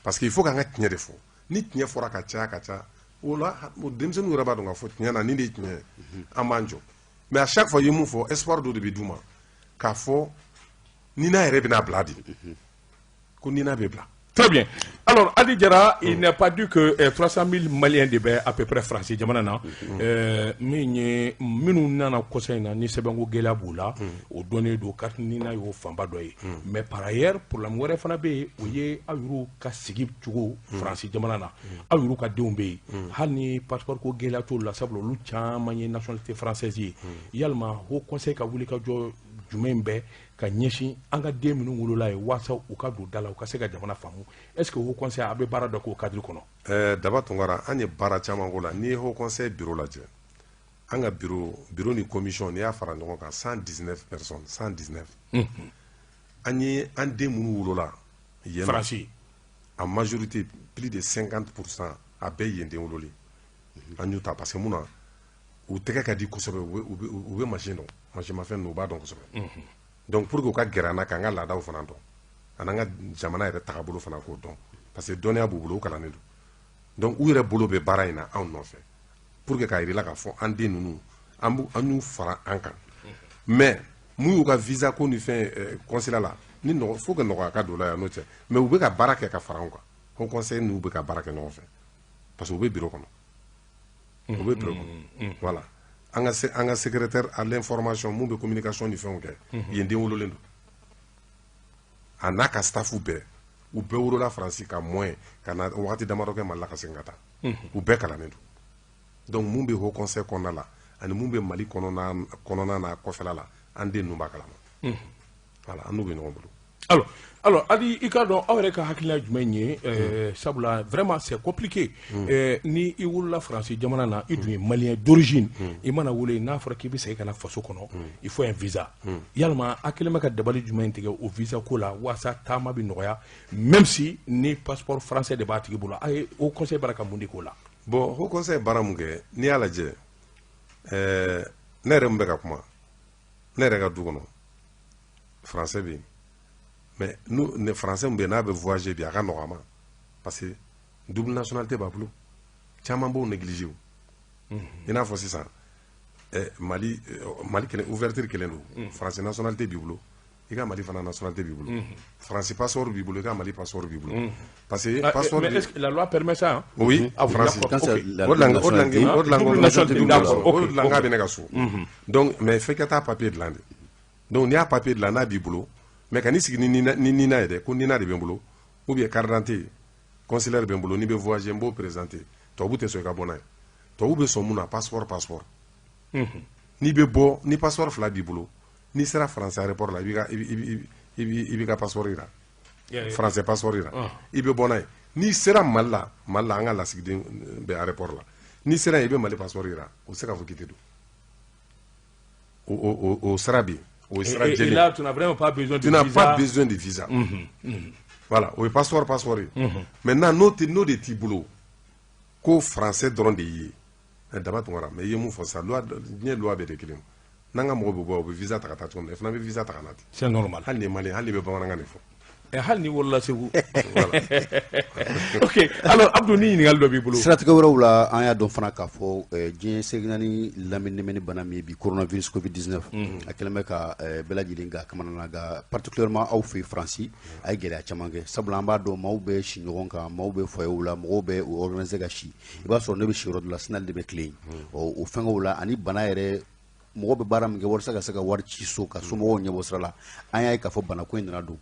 parce que il faut k'an ka tiɲɛ de fɔ. Ni tiɲɛ fɔra ka caya ka ca, o la o denmisɛnninw yɛrɛ b'a dɔn k'a fɔ tiɲɛ na nin de ye tiɲɛ ye, an b'an jɔ. Mais à chaque fois i ye mun fɔ, espoir dɔ de bɛ d'u ma k'a fɔ Nina yɛrɛ bɛna bila de, ko Nina bɛ bila. Très bien. Alors, Adi Diarra, il n'est pas dit que 300 000 Maliens de bɛ à peu près France jamana na. Min ye minnu nana kɔsa in na ni sɛbɛnko gɛlɛya b'u la, o dɔnnen don, carte Nina y'o fanba dɔ ye. Mais par ailleurs, problème wɛrɛ fana bɛ yen, o ye aw yɛrɛw ka sigi cogo France jamana na. Aw yɛrɛw ka denw bɛ yen. Hali ni passeport ko gɛlɛya t'olu la, sabula olu caman ye nationalité française ye. Yalima Haut Conseil ka wuli ka jɔ jumɛn bɛ ka ɲɛsin an ka den minnu wolola ye walasa u ka don da la, u ka se ka jamana faamu? Est ce que Haut Conseil a bɛ baara dɔ k'o cadre kɔnɔ? Daba Tunkara, an ye baara caman k'o la. N'i ye Haut Conseil bureau lajɛ, an ka bureau ni commission, n'i y'a fara ɲɔgɔn kan, 119 personnes, 119. An ye an den minnu wolola yen nɔ, Faransi, en majorité, plus de 50%, a bɛɛ yen den wololen. An y'u ta parce que mun na, u tɛgɛ ka di kosɛbɛ, u bɛ machine dɔn, mansinmafɛn ninnu u b'a dɔn kosɛbɛ. Donc pour que u ka gɛrɛ an na, k'an ka laadaw fana dɔn, ani an ka jamana yɛrɛ tagabolo fana k'o dɔn, parce que dɔnniya b'u bolo, u kalannen don. Donc u yɛrɛ bolo bɛ baara in na anw nɔfɛ pour que k'a yir'i la k'a fɔ an den ninnu, an b'u, an y'u fara an kan. Mais mun y'u ka visa ko ni fɛn consulat la ni nɔgɔ, faut que nɔgɔya ka don o la yan, n'o tɛ. Mais u bɛ ka baara kɛ ka fara anw kan. Haut Conseil n'u bɛ ka baara kɛ ɲɔgɔn fɛ, parce que u bɛ bureau kɔnɔ, u bɛ bureau kɔnɔ. Voilà, an ka secrétaire à l'information, mun bɛ communication ni fɛnw kɛ, yen den wololen don, a n'a ka staff bɛɛ, u bɛɛ wolola Faransi ka moyen ka na wagati damadɔ kɛ Mali la ka segin ka taa. U bɛɛ kalannen don. Donc mun bɛ Haut Conseil kɔnɔna la ani mun bɛ Mali kɔnɔna na kɔfɛla la, an den ninnu b'a kalama. Voilà, an n'u bɛ ɲɔgɔn bolo. Alors, Adi, i k'a dɔn aw yɛrɛ ka hakilina jumɛn ye, sabula vraiment c'est compliqué. Ni i wolola Faransi jamana na, i dun ye Malien d'origine, i mana wolo yen, n'a fɔra k'i bɛ segin ka na faso kɔnɔ, il faut un visa. Yalima a kɛlen bɛ ka dabali jumɛn tigɛ o visa ko la walasa taama bɛ nɔgɔya, même si ni passeport français de b'a tigi bolo? A ye Haut Conseil baara ka mun de k'o la? Bon, Haut Conseil baara mun kɛ, n'i y'a lajɛ, ne yɛrɛ mun bɛ ka kuma, ne yɛrɛ ka du kɔnɔ, français bɛ yen. Mais nous, ne français mun bɛ yen, n'a bɛ voyager bi, a ka nɔgɔ a ma, parce que double nationalité b'a bolo. Caman b'o négliger o. I n'a fɔ sisan, Mali kelen, ouverture kelen don. Français nationalité b'i bolo, i ka Mali fana nationalité b'i bolo. Français passeport b'i bolo, i ka Mali passeport b'i bolo. Parce que Ah, passeport mais est-ce que la loi permet ça, hein? Oui. Ah oui, Français. d'accord, Quand c'est ok. la O de la o de la nationalité. O de la Double nationalité, d'accord, ok, o de la n k'a ok. bɛ ne ka so. Donc mais f'e ka taa papier dilan de. Donc n'i y'a papier dilan, n'a b'i bolo, mais ka n'i sigi ni Nina ye dɛ, ko Nina de bɛ n bolo ou bien carte d'identité consulaire bɛ n bolo, n'i bɛ voyager n b'o présenter, tubabu tɛ sɔn i ka bɔ n'a ye. Tubabu bɛ sɔn mun na? Passeport, passeport. N'i bɛ bɔ ni passeport fila b'i bolo, n'i sera français aéroport la, i b'i ka i b'i i b'i i b'i ka passeport yira. Français passeport yira, i bɛ bɔ n'a ye. N'i sera Mali la, Mali la, an ka lasigiden bɛ aéroport la, n'i sera yen, i bɛ Mali passeport yira, o tɛ se k'a fɔ k'i tɛ don. O sira bɛ yen, o ye sira Et jɛlen. là, tu n'as vraiment pas besoin de Tu n'as visa. pas besoin de visa. Voilà, o ye passeport ye. Maintenant n'o de t'i bolo, ko français dɔrɔn de y'i ye, Daba Tunkara, mais i ye mun fɔ sisan, loi, diɲɛ loi bɛɛ de kelen ye. N'an ka mɔgɔw bɛ bɔ, u bɛ visa ta ka taa cogo min na, i fana bɛ visa ta ka na ten. C'est normal. Hali ni ye malien, hali n'i bɛ bamanankan de fɔ. Hali ni wolola Segu. Ok, alors Abdou, ni ɲininkali dɔ b'i bolo. Siratigɛ wɛrɛw la, an y'a dɔn fana k'a fɔ diɲɛ seleke naani lamini bana min ye bi, coronavirus Covid-19, a kɛlen bɛ ka bɛɛ lajɛlen ka kamana na nka particulièrement aw fɛ Faransi, a ye gɛlɛya caman kɛ, sabula an b'a dɔn maaw bɛ si ɲɔgɔn kan, maaw bɛ foyerw la, mɔgɔw bɛ u organiser ka si. I b'a sɔrɔ ne bɛ si yɔrɔ dɔ la, sinali de bɛ tilen yen. O fɛngɛw la ani bana yɛrɛ, mɔgɔ bɛ baara min kɛ walasa ka se ka wari ci so, ka somɔgɔw ɲɛbɔ sira la, an y'a ye k'a fɔ banako in nana don.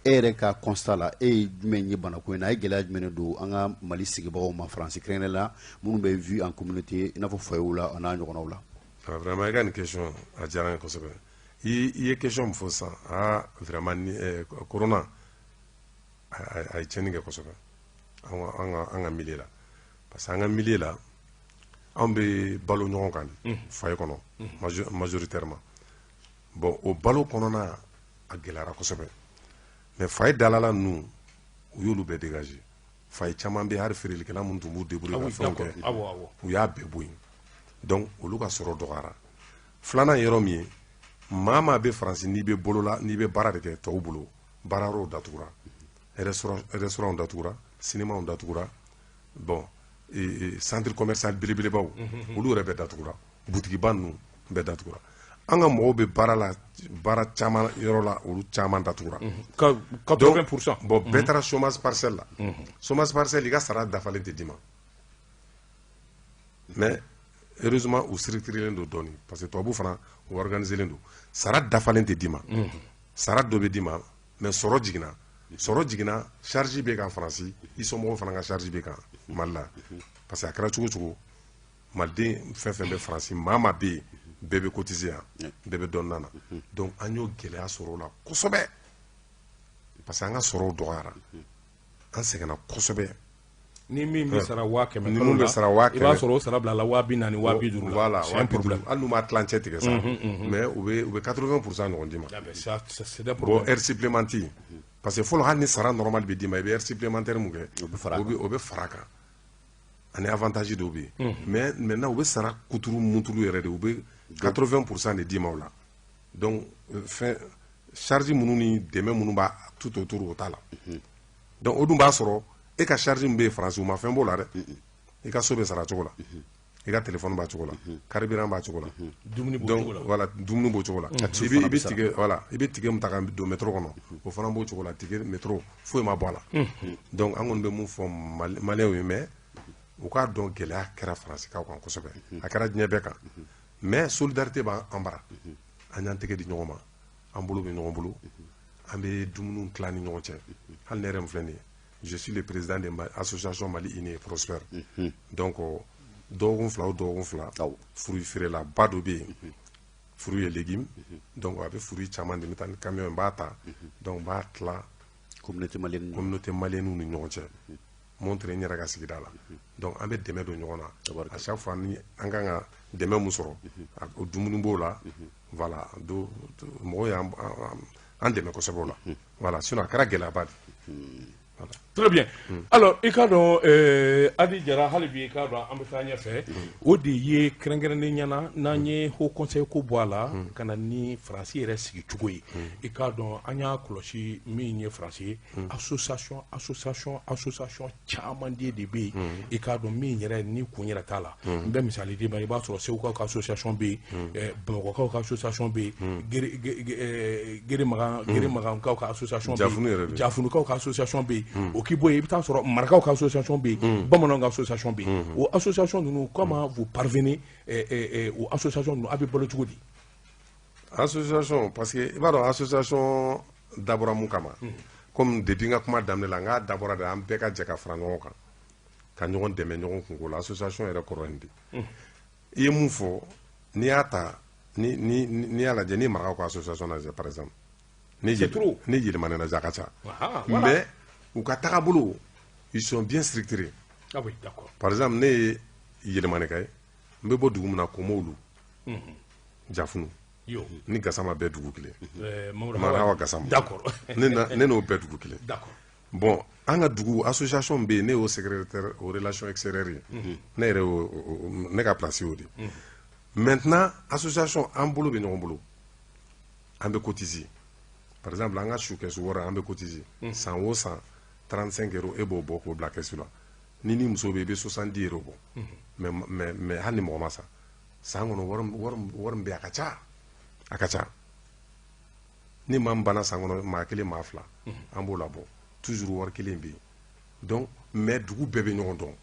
E yɛrɛ ka constat la, e ye jumɛn ye banako in na? A ye gɛlɛya jumɛn de don an ka Mali sigibagaw ma Faransi, kɛrɛnkɛrɛnnen la minnu bɛ vivre en communauté, i n'a fɔ foyerw la, a n'a ɲɔgɔnnaw la? Ah, vraiment, i ka nin question a diyara n ye kosɛbɛ. I ye question min fɔ sisan, ah vraiment, ni corona a ye tiɲɛni kɛ kosɛbɛ an ka milieu la, parce que an ka milieu la, anw bɛ balo ɲɔgɔn kan de foyer kɔnɔ majoritairement. Bon, o balo kɔnɔna A gɛlɛyara kosɛbɛ, mais foyer dalala ninnu, u y'olu bɛɛ dégager. Foyer caman bɛ, hali feerelikɛla minnu tun b'u débrouiller ka fɛnw kɛ, u y'a bɛɛ bɔ yen. Donc olu ka sɔrɔ dɔgɔyara. Filanan ye yɔrɔ min ye, maa maa bɛ Faransi, n'i bɛ bolo la, n'i bɛ baara de kɛ tɔw bolo, baara yɔrɔw datugura, restaurant datugura, cinémaw datugura, bon, centre commercial belebelebaw, olu yɛrɛ bɛɛ datugura, butigiba ninnu bɛɛ datugura. An ka mɔgɔw bɛ baara la, baara caman yɔrɔ la, olu caman datugura. 80%. Bon, bɛɛ taara chômage partiel la. Chômage partiel, i ka sara dafalen tɛ d'i ma, mais heureusement u structurelen don dɔɔni, parce que tubabu fana, u organiselen don. Sara dafalen tɛ d'i ma, sara dɔ bɛ d'i ma, mais sɔrɔ jiginna, sɔrɔ jiginna, charge bɛ kan Faransi, i somɔgɔw fana ka charge bɛ kan Mali la, parce que a kɛra cogo cogo, maliden fɛn fɛn bɛ Faransi, maa maa bɛ yen, bɛɛ bɛ cotiser yan, bɛɛ bɛ dɔɔnin na. Donc an y'o gɛlɛya sɔrɔ o la kosɛbɛ, parce que an ka sɔrɔw dɔgɔyara, an sɛgɛnna kosɛbɛ. Ni min bɛ sara 100 000 Ni kalo min bɛ la, sara waa i b'a kɛmɛ sɔrɔ o sara bila la 40 000, 250 la. Voilà. C'est un problème. Hali n'u ma tilancɛ tigɛ sa, mais u bɛ 80% ɲɔgɔn d'i ma. Ah ben, ça, c'est des Bon, problèmes. Heure supplémentaire, parce que fɔlɔ, hali ni sara normal bɛ d'i ma, i bɛ heure supplémentaire mun kɛ, O bɛ fara a o bɛ fara a kan, ani avantage dɔw bɛ yen. Mais maintenant u bɛ sara kuturu muturu yɛrɛ de, u bɛ 80% de d'i ma o la. Donc fɛn charge minnu ni dɛmɛ minnu b'a tout autour, o t'a la. Donc o dun b'a sɔrɔ e ka charge min bɛ yen Faransi, u ma fɛn b'o la dɛ. I ka so bɛ sara cogo la, i ka téléphone b'a cogo la, carburant b'a cogo la, Dumuni b'o donc cogo la. Voilà, dumuni b'o cogo la. I bɛ fana i bɛ bɛ sara. Ticket, voilà, i bɛ ticket min ta ka don métro kɔnɔ, o fana b'o cogo la, ticket métro foyi ma bɔ a la. Donc an kɔni bɛ mun fɔ Maliyɛnw ye, mais u k'a dɔn gɛlɛya kɛra Faransikaw kan kosɛbɛ, a kɛra diɲɛ bɛɛ kan, mais solidarité b'an an bara, an y'an tɛgɛ di ɲɔgɔn ma, an bolo bɛ ɲɔgɔn bolo, an bɛ dumuniw tila ni ɲɔgɔn cɛ. Hali ne yɛrɛ min filɛ nin ye, je suis le président de association Mali Uni et Prospère. Donc dɔgɔkun 2 o dɔgɔkun 2, fruit feerelaba dɔ bɛ yen, fruits et légumes, donc a bɛ fruit caman di, n bɛ taa ni camion ye, n b'a ta, donc n b'a tila communauté malienne communauté malienne ni ɲɔgɔn cɛ, montre n yɛrɛ ka sigida la. Donc an bɛ dɛmɛ don ɲɔgɔn na à chaque fois ni an kan ka dɛmɛ mun sɔrɔ, o dumuni b'o la. Voilà, do mɔgɔw y'an an dɛmɛ kosɛbɛ o la. Voilà, sinon a kɛra gɛlɛyaba de. Voilà. Très bien. Alors, i k'a dɔn Adi Jara, hali bi i k'a dɔn an bɛ taa ɲɛfɛ. O de ye kɛrɛnkɛrɛnnen ɲɛna n'an ye haut conseil ko bɔ a la ka na ni Faransi yɛrɛ sigi cogo ye. I k'a dɔn an y'a kɔlɔsi min ye Faransi ye, association, association, association caman de bɛ yen. I k'a dɔn min yɛrɛ ni kun yɛrɛ t'a la. N bɛ misali d'i ma, i b'a sɔrɔ Segukaw ka association bɛ yen, Bamakɔkaw ka association bɛ yen, Gere Magan, Gere Magankaw ka association bɛ Jafunu yɛrɛ yen, bɛ yen. Jafunukaw ka association bɛ yen. O k'i bɔ yen, i bɛ taa sɔrɔ Marakaw ka association bɛ yen, bamananw ka association bɛ yen. O association ninnu, comment vous parvenez o association ninnu, a bɛ balo cogo di? Association, parce que i b'a dɔn association dabɔra mun kama. Comme depuis n ka kuma daminɛ la, n k'a dabɔra de an bɛɛ ka jɛ ka fara ɲɔgɔn kan, ka ɲɔgɔn dɛmɛ ɲɔgɔn kunko la. Association yɛrɛ kɔrɔ ye nin de. I ye mun fɔ, n'i y'a ta, ni y'a lajɛ, ni Marakaw ka association lajɛ par exemple, ni C'est trop. ni Yélimané lajɛ, a ka ca. Ah, voilà. Mais u ka tagabolo, ils sont bien structurés. Ah oui, d'accord. Par exemple, ne ye Yélimanéka ye, n bɛ bɔ dugu min na, Komolu, Jafunu Yo. ni Gasama bɛɛ dugu kelen. Mamadou. Mara Hawa Gassama. D'accord. Ne n'o bɛɛ dugu kelen. Bon, an ka dugu association bɛ yen, ne y'o secrétaire aux relations extérieures ye. Ne yɛrɛ y'o ne ka place y'o de. Maintenant, association, an bolo bɛ ɲɔgɔn bolo, an bɛ cotiser. Par exemple, an ka su kɛsu wari, an bɛ cotiser san o san 35 euros, e b'o bɔ k'o bila kɛsu la. Ni muso bɛ yen, i bɛ 70 euros bɔ. Mais hali ni mɔgɔ ma sa san kɔnɔ, wari min bɛ yen, a ka ca, a ka ca. Ni maa min banna san kɔnɔ, maa kelen, maa fila, an b'o labɔ, toujours wari kelen bɛ yen. Donc mais dugu bɛɛ bɛ ɲɔgɔn dɔn,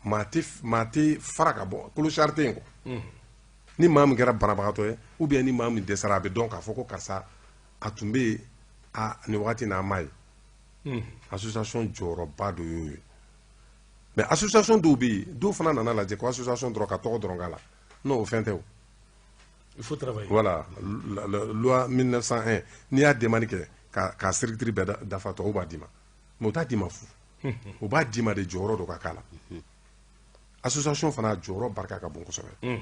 maa tɛ fara ka bɔ clochard tɛ yen quoi. Ni maa min kɛra banabagatɔ ye ou bien ni maa min dɛsɛra, a bɛ dɔn k'a fɔ ko karisa a tun bɛ yen a nin wagati in na, a ma ye. Association jɔyɔrɔba dɔ y'o ye. Mais association dɔw bɛ yen, dɔw fana nana lajɛ ko association dɔrɔn ka tɔgɔ dɔrɔn k'a la. Non, o fɛn tɛ o. Il faut travailler. Voilà, la loi 1901, n'i y'a demande kɛ ka structure bɛɛ dafa, tɔw b'a d'i ma, mais u t'a d'i ma fu, u b'a d'i ma de jɔyɔrɔ dɔ ka k'a la. Association fana jɔyɔrɔ barika ka bon kosɛbɛ.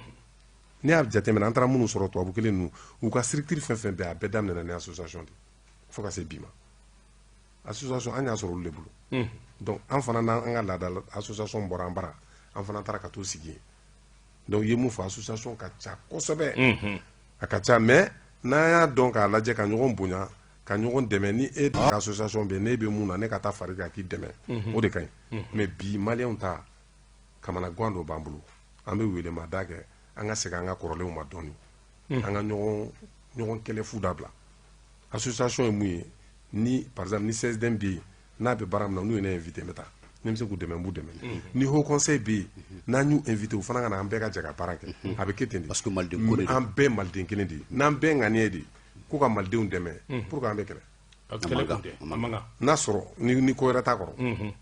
N'i y'a jateminɛ, an taara minnu sɔrɔ, tubabu kelen ninnu, u ka structure fɛn fɛn bɛɛ, a bɛɛ daminɛna ni association de, fo ka se bi ma. Association, an y'a sɔrɔ olu de bolo. Donc an fana n'an ka laada association bɔra an bara, an fana taara ka t'u sigi yen. Donc i ye mun fɔ, association ka ca kosɛbɛ, a ka ca, mais n'an y'a dɔn k'a lajɛ, ka ɲɔgɔn bonya, ka ɲɔgɔn dɛmɛ, ni e ka association bɛ yen, ne bɛ mun na, ne ka taa fari kan k'i dɛmɛ, o de ka ɲi. Mais bi, maliyɛnw ta kamanagan dɔ b'an bolo. An bɛ welemada kɛ, an ka segin an ka kɔrɔlenw ma dɔɔni, an ka ɲɔgɔn kɛlɛ fu dabila. Association ye mun ye? Ni par exemple ni CSDM bɛ yen, n'a bɛ baara min na, n'u ye ne invité, n bɛ taa. Ni n bɛ se k'u dɛmɛ, n b'u dɛmɛ. Ni haut conseil bɛ yen, n'an y'u invité, u fana ka na, an bɛɛ ka jɛ ka baara kɛ. A bɛ kɛ ten de. Parce que maliden ko de don. An bɛɛ maliden kelen de ye. N'an bɛɛ ŋaniya de ko ka malidenw dɛmɛ, pour que an bɛ kɛlɛ. Kɛlɛ kun tɛ, a man kan. N'a sɔrɔ ni ko wɛrɛ t'a kɔrɔ,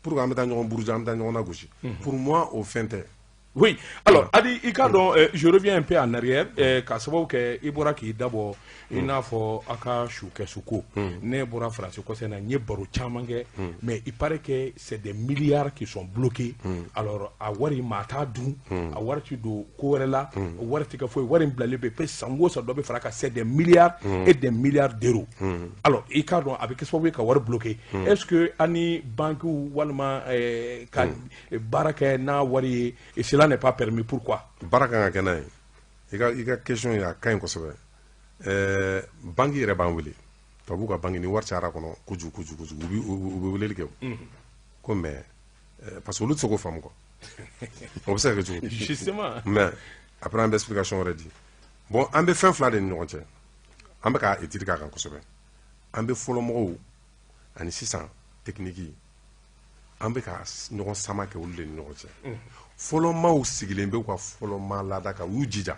pour que an bɛ taa ɲɔgɔn buruja, an bɛ taa ɲɔgɔn lagosi, pour moi o fɛn tɛ. Oui, alors Adi, i k'a dɔn, je reviens un peu en arrière, ka sababu kɛ i bɔra k'i dabɔ i n'a fɔ a ka su kɛsu ko. Ne bɔra Faransi kɔsɛ na, n ye baro caman kɛ, mais il paraît que c'est des milliards qui sont bloqués. Alors a wari, maa t'a dun, a wari ti don ko wɛrɛ la, o wari ti kɛ foyi, wari in bilalen bɛ pe. San o san, dɔ bɛ fara a kan, c'est des milliards et des milliards d'euros. Alors i k'a dɔn, a bɛ kɛ sababu ye ka wari bloqué. Est-ce que an ni banques walima ka baara kɛ n'a wari ye, et cela n'est pas permis, pourquoi? Baara kan ka kɛ n'a ye. I ka question ye, a ka ɲi kosɛbɛ. Banque yɛrɛ b'an wele, tubabuw ka banque, ni wari cayara kɔnɔ kojugu kojugu kojugu, u bɛ weleli kɛ o ko, mais parce que olu tɛ se k'o faamu quoi, o bɛ se ka kɛ cogo di? Justement. Mais après, an bɛ explication wɛrɛ di. Bon, an bɛ fɛn fila de ni ɲɔgɔn cɛ, an bɛ ka étude k'a kan kosɛbɛ. An bɛ fɔlɔmɔgɔw ani sisan technique, an bɛ ka ɲɔgɔn sama kɛ olu de ni ɲɔgɔn cɛ. Fɔlɔmaw sigilen bɛ u ka fɔlɔma laada kan, u y'u jija,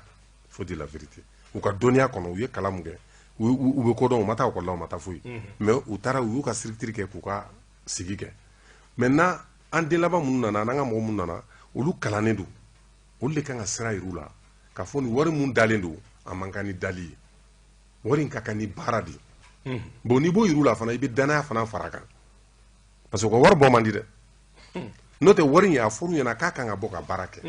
faut dire la vérité, u ka dɔnniya kɔnɔ, u ye kalan mun kɛ, u bɛ ko dɔn, u ma taa ekɔli la, u ma taa foyi, mais u taara, u y'u ka structure kɛ k'u ka sigi kɛ. Maintenant, an den laban minnu nana, n'an ka mɔgɔ minnu nana, olu kalannen don, olu de kan ka sira yir'u la k'a fɔ nin wari mun dalen don, a man kan ni dali ye, wari in ka kan ni baara de ye. Bon, n'i b'o yir'u la fana, i bɛ danaya fana fara a kan, parce que u ka wari bɔ man di dɛ. N'o tɛ, wari in, a fɔr'u ɲɛna k'a kan ka bɔ ka baara kɛ.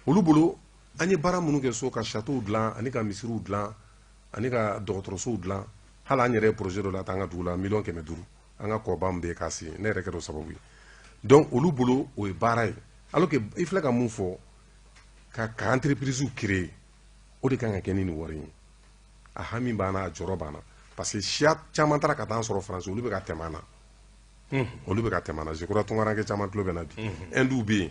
Olu bolo, an ye baara minnu kɛ, so ka château dilan, ani ka misiriw dilan, ani ka dɔgɔtɔrɔsow dilan, hali an yɛrɛ ye projet dɔ la taa an ka dugu la, 500 millions, an ka kɔba min bɛ yen k'a sen, ne yɛrɛ kɛra o sababu ye. Donc olu bolo, o ye baara ye, alors que i filɛ ka mun fɔ, ka entreprise créer, o de kan ka kɛ ni nin wari in ye. A hami b'an na, a jɔrɔ b'an na, parce que siya caman taara ka taa an sɔrɔ Faransi, olu bɛ ka tɛmɛ an na, olu bɛ ka tɛmɛ an na. Je crois tunkaranke caman tulo bɛ na bi. Hindu bɛ yen,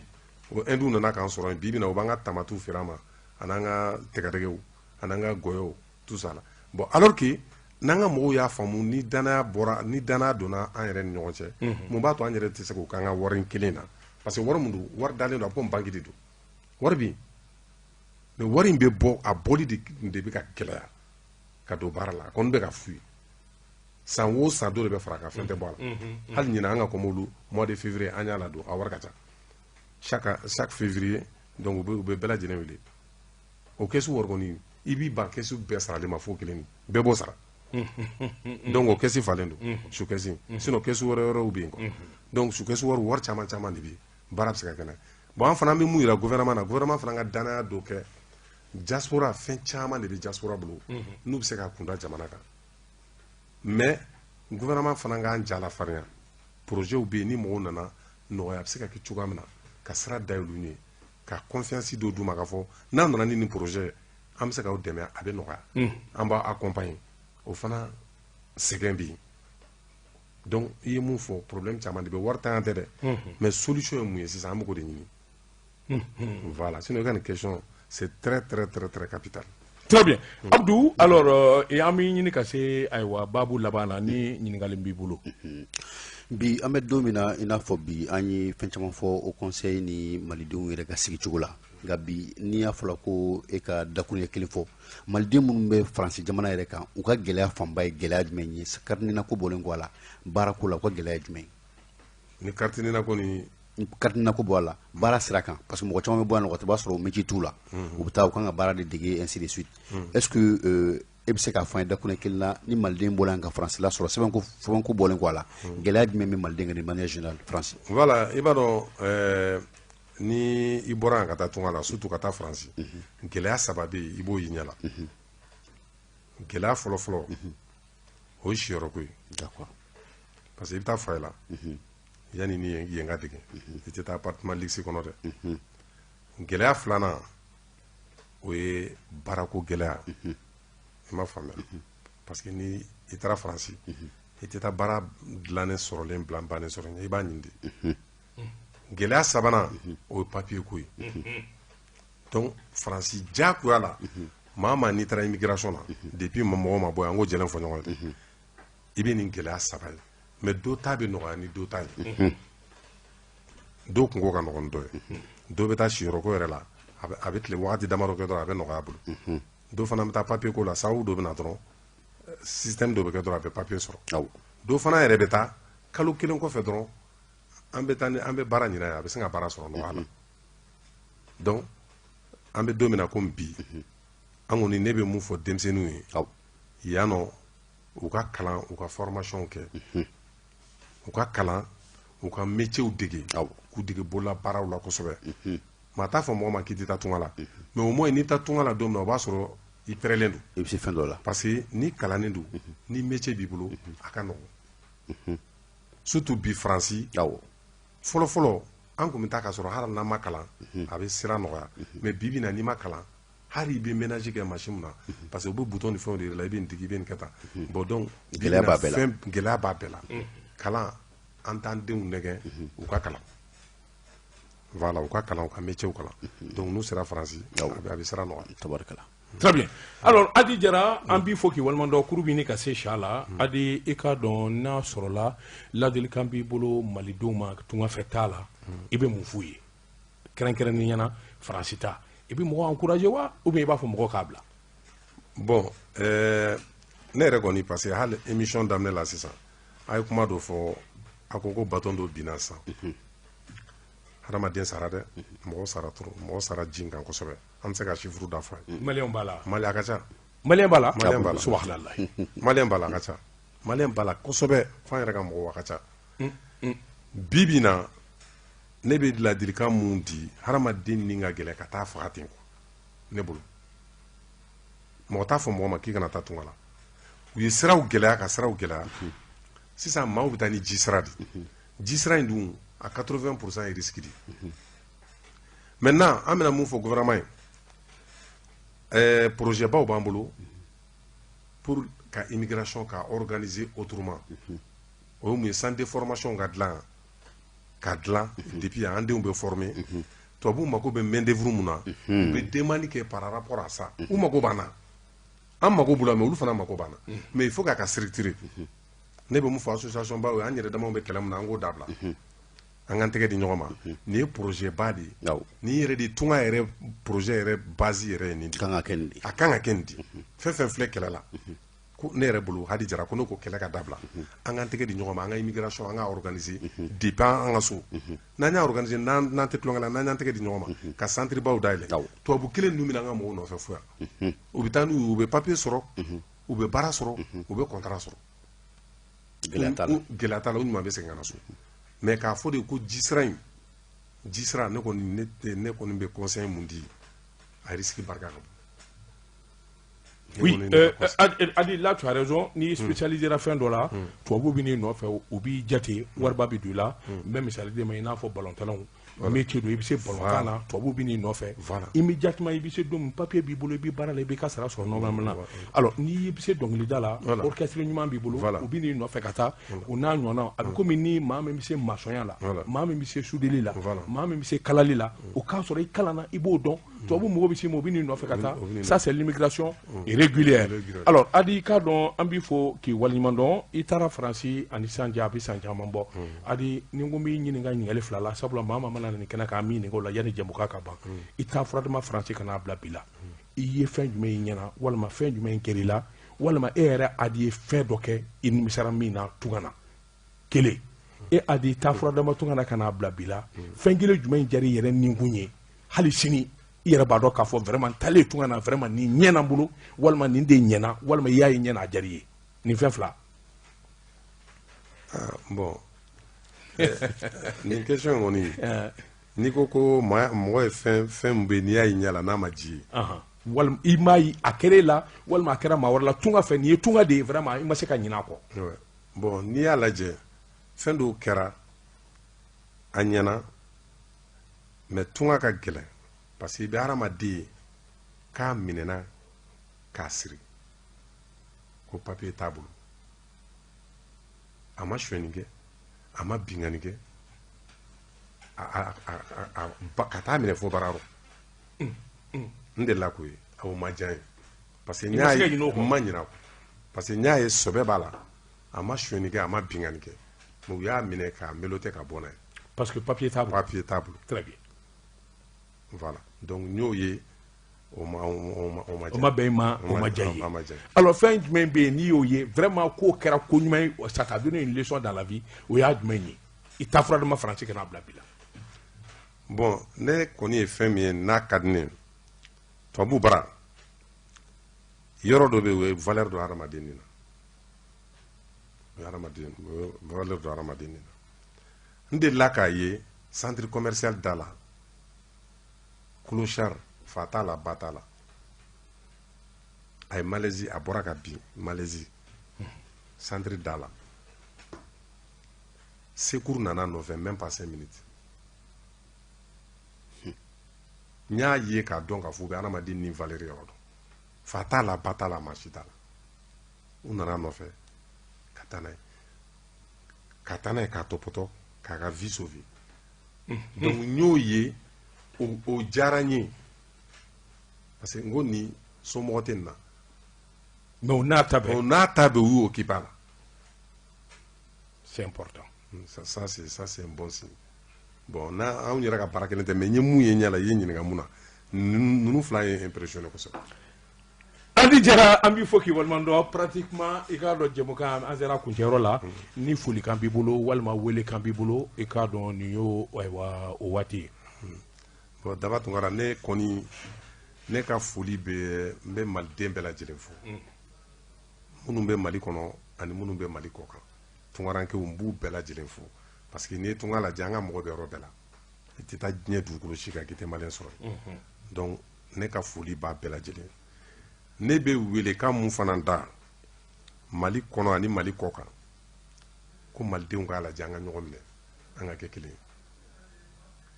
o Hindu nana k'an sɔrɔ yen. Bi bi in na, u b'an ka tamatiw feere an ma, an'an ka tɛgɛdɛgɛw, an'an ka gɔyɔw, tout ça la. Bon, alors que n'an ka mɔgɔw y'a faamu, ni danaya bɔra, ni danaya donna an yɛrɛ ni ɲɔgɔn cɛ, mun b'a to an yɛrɛ tɛ se k'o k'an ka wari in kelen na? Parce que wari mun don, wari dalen don, a bɛ komi banque de don, wari bɛ yen, mais wari in bɛ bɔ, a bɔli de bɛ ka gɛlɛya ka don baara la. A kɔni bɛ ka f'u ye, san o san, dɔ de bɛ fara a kan, fɛn tɛ bɔ a la. Hali ɲinan, an ka kɔmɔlu, mois de février, an y'a ladon, a wari ka ca. Chaque février, donc u bɛ bɛɛ lajɛlen wele. O kɛsu wari kɔni, i b'i ban kɛsu bɛɛ sarali ma fo kelen, bɛɛ b'o sara. Donc o kɛsi falen don, su kɛsi, sinon kɛsu wɛrɛ wɛrɛw bɛ yen quoi. Donc su kɛsu wari, wari caman caman de bɛ yen, baara bɛ se ka kɛ n'a ye. Bon, an fana bɛ mun yira gouvernement na? Gouvernement fana ka danaya dɔ kɛ diaspora. Fɛn caman de bɛ diaspora bolo n'u bɛ se ka kunda jamana kan, mais gouvernement fana k'an ja lafarinya. Projet bɛ yen, ni mɔgɔw nana, nɔgɔya bɛ se ka kɛ cogoya min na ka sira dayɛlɛ olu ye, ka confiance dɔ d'u ma, k'a fɔ n'a nana ni nin projet, an bɛ se k'aw dɛmɛ, a bɛ nɔgɔya, an b'a accompagner. O fana sɛgɛn bɛ yen. Donc i ye mun fɔ, problème caman de bɛ, wari tanya tɛ dɛ, mais solution ye mun ye sisan, an bɛ k'o de ɲini. Voilà, sinon i ka nin question, c'est très très très très capital. Très bien. Abdou, alors an bɛ ɲini ka se, ayiwa, baabu laban na, ni ɲininkali b'i bolo. Bi, an bɛ don min na, i n'a fɔ bi, an ye fɛn caman fɔ o conseil ni malidenw yɛrɛ ka sigi cogo la. Nka bi, n'i y'a fɔra ko e ka dakuruɲɛ kelen fɔ maliden minnu bɛ Faransi jamana yɛrɛ kan, u ka gɛlɛya fanba ye gɛlɛya jumɛn ye, carte NINA ko bɔlen kɔ a la, baarako la, u ka gɛlɛya ye jumɛn ye? Ni carte NINA ko ni Carte NINA ko bɔ a la, baara sira kan, parce que mɔgɔ caman bɛ bɔ yan nɔ, i b'a sɔrɔ métier t'u la, u bɛ taa, u kan ka baara de dege, ainsi de suite. Est ce que e bɛ se k'a fɔ an ye dakuruɲɛ kelen na, ni maliden bɔra yan ka Faransi lasɔrɔ, sɛbɛnko bɔlen kɔ a la, gɛlɛya jumɛn bɛ maliden kan de manière générale Faransi? Voilà, i b'a dɔn, Ni i bɔra yan ka taa tunga la, surtout ka taa Faransi, gɛlɛya saba bɛ yen, i b'o y'i ɲɛ la. Gɛlɛya fɔlɔ-fɔlɔ, o ye siyɔrɔko ye. Parce que i bɛ taa foyer la, yanni ni yen ka dege, i tɛ taa appartement luxe kɔnɔ dɛ. Gɛlɛya filanan, o ye baarako gɛlɛya. I m'a faamuya? Parce que ni i taara Faransi, i tɛ taa baara dilannen sɔrɔlen bila bannen sɔrɔ, i b'a ɲini de. Gɛlɛya sabanan, o ye papier ko ye. Donc Faransi diyagoya la, maa maa n'i taara immigration na, depuis mɔgɔ ma bɔ yan, an k'o jɛlen fɔ ɲɔgɔn ye, i bɛ nin gɛlɛya saba ye. Mais dɔ ta bɛ nɔgɔya ni dɔ ta ye, dɔw kungo ka nɔgɔn ni dɔ ye. Dɔw bɛ taa siyɔrɔko yɛrɛ la, a bɛ tile wagati damadɔ kɛ dɔrɔn, a bɛ nɔgɔya bolo. Dɔw fana bɛ taa papier ko la, sababu dɔ bɛ na dɔrɔn, système dɔ bɛ kɛ dɔrɔn, a bɛ papier sɔrɔ. Dɔw fana yɛrɛ bɛ taa kalo kelen kɔfɛ dɔrɔn, an bɛ taa ni an bɛ baara ɲini, a bɛ se ka baara sɔrɔ nɔgɔya la. Donc an bɛ don min na komi bi, an kɔni, ne bɛ mun fɔ denmisɛnninw ye yan nɔ? U ka kalan, u ka formation kɛ, u ka kalan, u ka métier dege, k'u dege bolola baaraw la kosɛbɛ. Maa t'a fɔ mɔgɔ ma k'i tɛ taa tunga la, mais au moins n'i taa tunga la don min na, o b'a sɔrɔ i pɛrɛlen don. I bɛ se fɛn dɔ la. Parce que ni kalannen don, ni métier b'i bolo, a ka nɔgɔn, surtout bi Faransi. Fɔlɔ fɔlɔ, an tun bɛ taa ka sɔrɔ hali n'an ma kalan, a bɛ sira nɔgɔya. Mais bi bi in na, n'i ma kalan, hali i bɛ ménage kɛ machine mun na, parce que u bɛ bouton ni fɛnw de yir'i la, i bɛ nin digi, i bɛ nin kɛ tan. Bon, donc gɛlɛya b'a bɛɛ la. Fɛn gɛlɛya b'a bɛɛ la. Kalan, an t'an denw nɛgɛ, u ka kalan. Voilà, u ka kalan, u ka métier kalan. Donc n'u sera Faransi, a bɛ sira nɔgɔya. Tabarikala. Très bien. Alors Adi Jara, an b'i fo k'i waleɲuman dɔn. Kuru b'i ni ka se sa la. Adi, i k'a dɔn n'a sɔrɔla ladilikan b'i bolo malidenw ma tungafɛ t'a la, i bɛ mun f'u ye kɛrɛnkɛrɛnnenya na Faransi ta? I bɛ mɔgɔ encourager wa, ou bien i b'a fɔ mɔgɔ k'a bila? Bon, ne yɛrɛ kɔni, parce que hali émission daminɛ la sisan, a ye kuma dɔ fɔ, a ko ko bateau dɔ binna sisan, hadamaden sara dɛ, mɔgɔ sara trop, mɔgɔ sara ji kan kosɛbɛ. An tɛ se ka chiffre da fɔ a ye. Maliyɛnw b'a la? Mali, a ka ca. Maliyɛn b'a la? Maliyɛn b'a la. Subhanallah. Maliyɛn b'a la, a ka ca, maliyɛn b'a la kosɛbɛ, f'an yɛrɛ ka mɔgɔw, a ka ca. Bi bi in na, ne bɛ ladilikan mun di? Hadamaden ni ka gɛlɛn ka taa faga ten quoi. Ne bolo, mɔgɔ t'a fɔ mɔgɔ ma k'i kana taa tunga la. U ye siraw gɛlɛya, ka siraw gɛlɛya. Sisan maaw bɛ taa ni ji sira de. Ji sira in dun, a 80% ye risque de. Maintenant, an bɛna mun fɔ gouvernement ye? Projet baw b'an bolo pour ka immigration ka organiser autrement. O ye mun ye? Centre de formation ka dilan, ka dilan depuis yan, an denw bɛ former. Tubabuw mako bɛ main d'œuvre mun na, u bɛ demande kɛ par rapport à ça. U mako b'an na, an mako b'u la, mais olu fana mako b'an na. Mais il faut k'a ka structurer. Ne bɛ mun fɔ association baw ye? An yɛrɛ damaw bɛ kɛlɛ mun na, an k'o dabila, an k'an tɛgɛ di ɲɔgɔn ma. Nin ye projet ba de ye. Nin yɛrɛ de tunga yɛrɛ projet yɛrɛ base yɛrɛ ye nin de. Kan ka kɛ nin de. A kan ka kɛ nin di. Fɛn fɛn filɛ kɛlɛ la, ko ne yɛrɛ bolo, Hadi Jara, ko ne ko kɛlɛ ka dabila, an k'an tɛgɛ di ɲɔgɔn ma, an ka immigration, an ka organiser depuis an ka so. N'an y'a organiser, n'an tɛ tulonkɛ la, n'an y'an tɛgɛ di ɲɔgɔn ma ka centre baw dayɛlɛ, tubabu kelen ninnu bɛna an ka mɔgɔw nɔfɛ fo yan. U bɛ taa n'u ye, u bɛ papier sɔrɔ, u bɛ baara sɔrɔ, u bɛ contrat sɔrɔ. Gɛlɛya t'a la. Gɛlɛya t'a la, u ɲuman bɛ segin ka na so. Mais k'a fɔ de ko ji sira in, ji sira, ne kɔni, ne tɛ, ne kɔni bɛ conseil mun di? A risque barika ka bon. Oui, Adi, là tu as raison. N'i spécialisé la fɛn dɔ la, tubabu bɛ n'i nɔfɛ, u b'i jate, wariba bɛ don i la. N bɛ misali d'e ma, i n'a fɔ ballon métier don, i bɛ se ballon na, tubabu bɛ n'i nɔfɛ immédiatement. I bɛ se don min, papier b'i bolo, i bɛ baara la, i b'i ka sara sɔrɔ normalement. Alors n'i bɛ se dɔnkilida la, orchestre ɲuman b'i bolo, u bɛ n'i nɔfɛ ka taa. O n'a ɲɔgɔnna, a bɛ komi ni maa min bɛ se maçonnya la, maa min bɛ se soudeli la, maa min bɛ se kalali la, o k'a sɔrɔ i kalanna, i b'o dɔn, tubabu mɔgɔ bɛ s'i ma, u bɛ n'i nɔfɛ ka taa. Ça, c'est l'immigration régulière. Alors Adi, i k'a dɔn an b'i fo k'i waleɲuman dɔn. I taara Faransi ani sisan cɛ, a bɛ san caman bɔ. Adi, ni n ko n b'i ɲininka ɲininkali fila la, sabula maa maa mana na nin kɛnɛ kan, an b'i ɲininka o la yanni jɛmukan ka ban. I taa furadama Faransi ka n'a bila bi la, i ye fɛn jumɛn y'i ɲɛna, walima fɛn jumɛn kɛr'i la, walima e yɛrɛ Adi ye fɛn dɔ kɛ i nimisara min na tunga na? Kelen, e Adi taa furadama tunga na ka n'a bila bi la, fɛn kelen jumɛn diyara i yɛrɛ ninkun ye, hali sini i yɛrɛ b'a dɔn k'a fɔ vraiment taalen tunga na, vraiment nin ɲɛna n bolo, walima nin de ɲɛna, walima i y'a ye ɲɛna, a diyara i ye? Nin fɛn fila. Ah, bon, nin question kɔni N'i ko ko mɔgɔ ye fɛn fɛn min bɛ yen, n'i y'a ye ɲɛ la, n'a ma ji ye. Walima i m'a ye a kɛra e la, walima a kɛra maa wɛrɛ la tunga fɛ, nin ye tunga de ye, vraiment i ma se ka ɲinɛ a kɔ. Bon, n'i y'a lajɛ, fɛn dɔw kɛra an ɲɛna, mais tunga ka gɛlɛn, parce que i bɛ hadamaden ye k'a minɛna k'a siri ko papier t'a bolo, a ma sonyɛni kɛ, a ma binkanni kɛ, ka taa minɛ fo baarayɔrɔ. N delila k'o ye, o ma diya n ye, parce que n y'a ye, n ma ɲinɛ a kɔ, parce que n y'a ye sɛbɛ b'a la, a ma sonyɛni kɛ, a ma binkanni kɛ, mais u y'a minɛ k'a menotter ka bɔ n'a ye. Parce que papier t'a bolo. Papier t'a bolo. Très bien. Voilà, donc n y'o ye, o ma o ma o ma O ma bɛn i ma, o ma diya i ye. Alors, fɛn jumɛn bɛ yen n'i y'o ye, vraiment k'o kɛra ko ɲuman ye, ça t'a donné une leçon dans la vie, o y'a jumɛn ye? I ta fura ma Faransi kana bila bi la. Bon, ne kɔni ye fɛn min ye n'a ka di ne ye, tubabu bara yɔrɔ dɔ bɛ yen, o ye valeur dɔ hadamaden na, o ye hadamaden, o ye valeur dɔ hadamaden na. N delila k'a ye centre commercial da la, clochard, fa t'a la, ba t'a la, a ye malaise, a bɔra ka bin malaise centre da la, secours nana nɔfɛ, même pas 5 minutes. N y'a ye k'a dɔn k'a fɔ u bɛ hadamaden ni valeur yɔrɔ dɔn. Fa t'a la, ba t'a la, maa si t'a la, u nana nɔfɛ ka taa n'a ye, ka taa n'a ye, k'a tɔpɔtɔ, k'a ka vie sauver. Donc n y'o ye, o diyara n ye, parce que n ko nin somɔgɔ tɛ nin na. Mais o n'a ta bɛɛ. O n'a ta bɛɛ, u y'o occupé a la. C'est important. Ça, c'est un bon signe. Bon, n'a anw yɛrɛ ka baara kelen tɛ, mais n ye mun ye ɲɛ la, i ye ɲininka mun na, ninnu fila ye impressionné kosɛbɛ. Adi Jara, an b'i fo k'i waleɲuman dɔn. Pratiquement, i k'a dɔn, jɛmukan an sera kuncɛyɔrɔ la. Ni folikan b'i bolo walima welekan b'i bolo, i k'a dɔn nin y'o, ayiwa, o waati ye. Bon, Daba Tunkara, ne kɔni, ne ka foli bɛ, n bɛ maliden bɛɛ lajɛlen fo, minnu bɛ Mali kɔnɔ ani minnu bɛ Mali kɔ kan, tunkarankew, n b'u bɛɛ lajɛlen fo, parce que n'i ye tunga lajɛ, an ka mɔgɔ bɛ yɔrɔ bɛɛ la, i tɛ taa diɲɛ dugukolo si kan k'i tɛ malien sɔrɔ yen. Donc ne ka foli b'a bɛɛ lajɛlen. Ne bɛ welekan mun fana da Mali kɔnɔ ani Mali kɔ kan, ko malidenw k'a lajɛ, an ka ɲɔgɔn minɛ, an ka kɛ kelen ye.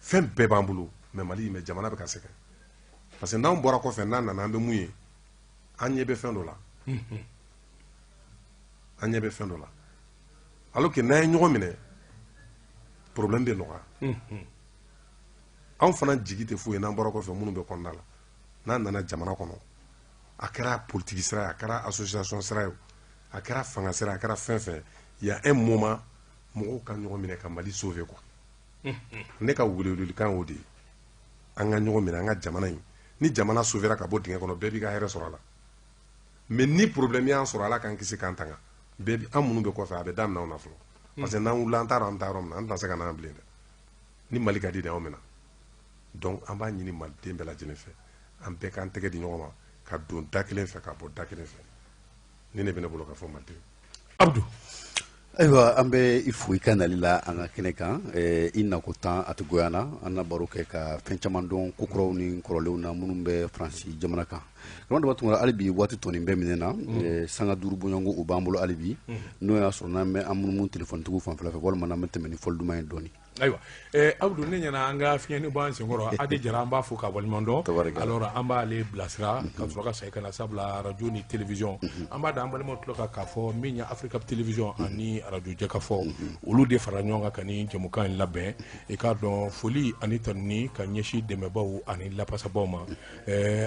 Fɛn bɛɛ b'an bolo, mais Mali mais jamana bɛ ka sɛgɛn, parce que n'anw bɔra kɔfɛ, n'an nana, an bɛ mun ye? An ɲɛ bɛ fɛn dɔ la, an ɲɛ bɛ fɛn dɔ la, alors que n'an ye ɲɔgɔn minɛ, problème bɛ nɔgɔya. Anw fana jigi tɛ foyi ye n'an bɔra kɔfɛ, minnu bɛ kɔnɔna la, n'an nana jamana kɔnɔ, a kɛra politique sira ye, a kɛra association sira ye, a kɛra fanga sira, a kɛra fɛn fɛn, il y a un moment, mɔgɔw ka ɲɔgɔn minɛ ka Mali sauver, quoi. Ne ka welewelekan y'o de ye, an ka ɲɔgɔn minɛ, an ka jamana in. Ni jamana sauvera ka bɔ dingɛ kɔnɔ, bɛɛ b'i ka hɛrɛ sɔrɔ a la. Mais ni problème y'an sɔrɔ, Ala k'an kisi k'an tanga, bɛɛ, an minnu bɛ kɔfɛ, a bɛ daminɛ anw na fɔlɔ, parce que n'an wulila, an t'a dɔn an bɛ taa yɔrɔ min na, an tɛna se ka n'an bilen dɛ. Ni Mali ka di de, anw bɛ na. Donc an b'a ɲini maliden bɛɛ lajɛlen fɛ, an bɛɛ k'an tɛgɛ di ɲɔgɔn ma ka don da kelen fɛ, ka bɔ da kelen fɛ. Ni ne bɛ ne bolo ka fɔ maliden. Abdou. Ayiwa, an bɛ i fo i ka nali la an ka kɛnɛ kan. I nako tan a tɛ goya na, an na baro kɛ ka fɛn caman dɔn, ko kuraw ni kɔrɔlenw na minnu bɛ Faransi jamana kan. Karamɔgɔ Daba Tunkara, hali bi waati tɔnin bɛ minɛ na, sanga 5 bɔɲɔgɔnko o b'an bolo hali bi, n'o y'a sɔrɔ n'an bɛ an munumunu telefɔnitigiw fanfɛla fɛ, walima n'an bɛ tɛmɛ ni fɔli duman ye dɔɔni. Ayiwa, Abdou, ne ɲɛna an ka fiɲɛni bɔ an senkɔrɔ. Adi Jara, an b'a fo k'a waleɲuman dɔn. Alors, an b'ale bilasira ka sɔrɔ ka segin ka na, sabula radio ni télévision, an b'a da an balimaw tulo kan k'a fɔ min ye Africa Télévision ani radio Jɛkafɔ, olu de fara ɲɔgɔn kan ka nin jɛmukan in labɛn. I k'a dɔn, foli ani tanuni ka ɲɛsin dɛmɛbaw ani lapasabaw ma.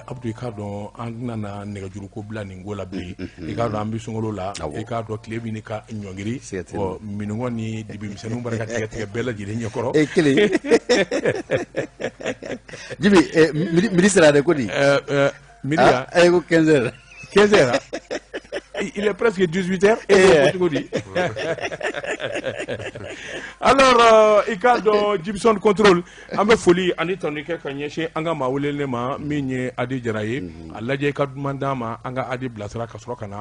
Abdou, i k'a dɔn, an tɛna na nɛgɛjuruko bila nin ko la bilen. I k'a dɔn, an bɛ sunkalo la, i k'a dɔn, tile bɛ ka ɲɔngiri, minɔgɔ ni dibimisɛnninw barika tigɛ tigɛ bɛɛ lajɛlen ɲɛkɔrɔ. E kelen Jibi, midi sera de ko di? Midi ya. E ko 15 heures. 15 heures, il est presque 18 heures e ko cogo di? Alors, i k'a dɔn, Gibson Control, an bɛ foli ani tanu kɛ ka ɲɛsin an ka maa welelen ma, min ye Adi Jara ye. A lajɛ i ka duman d'an ma, an ka Adi bilasira ka sɔrɔ ka na.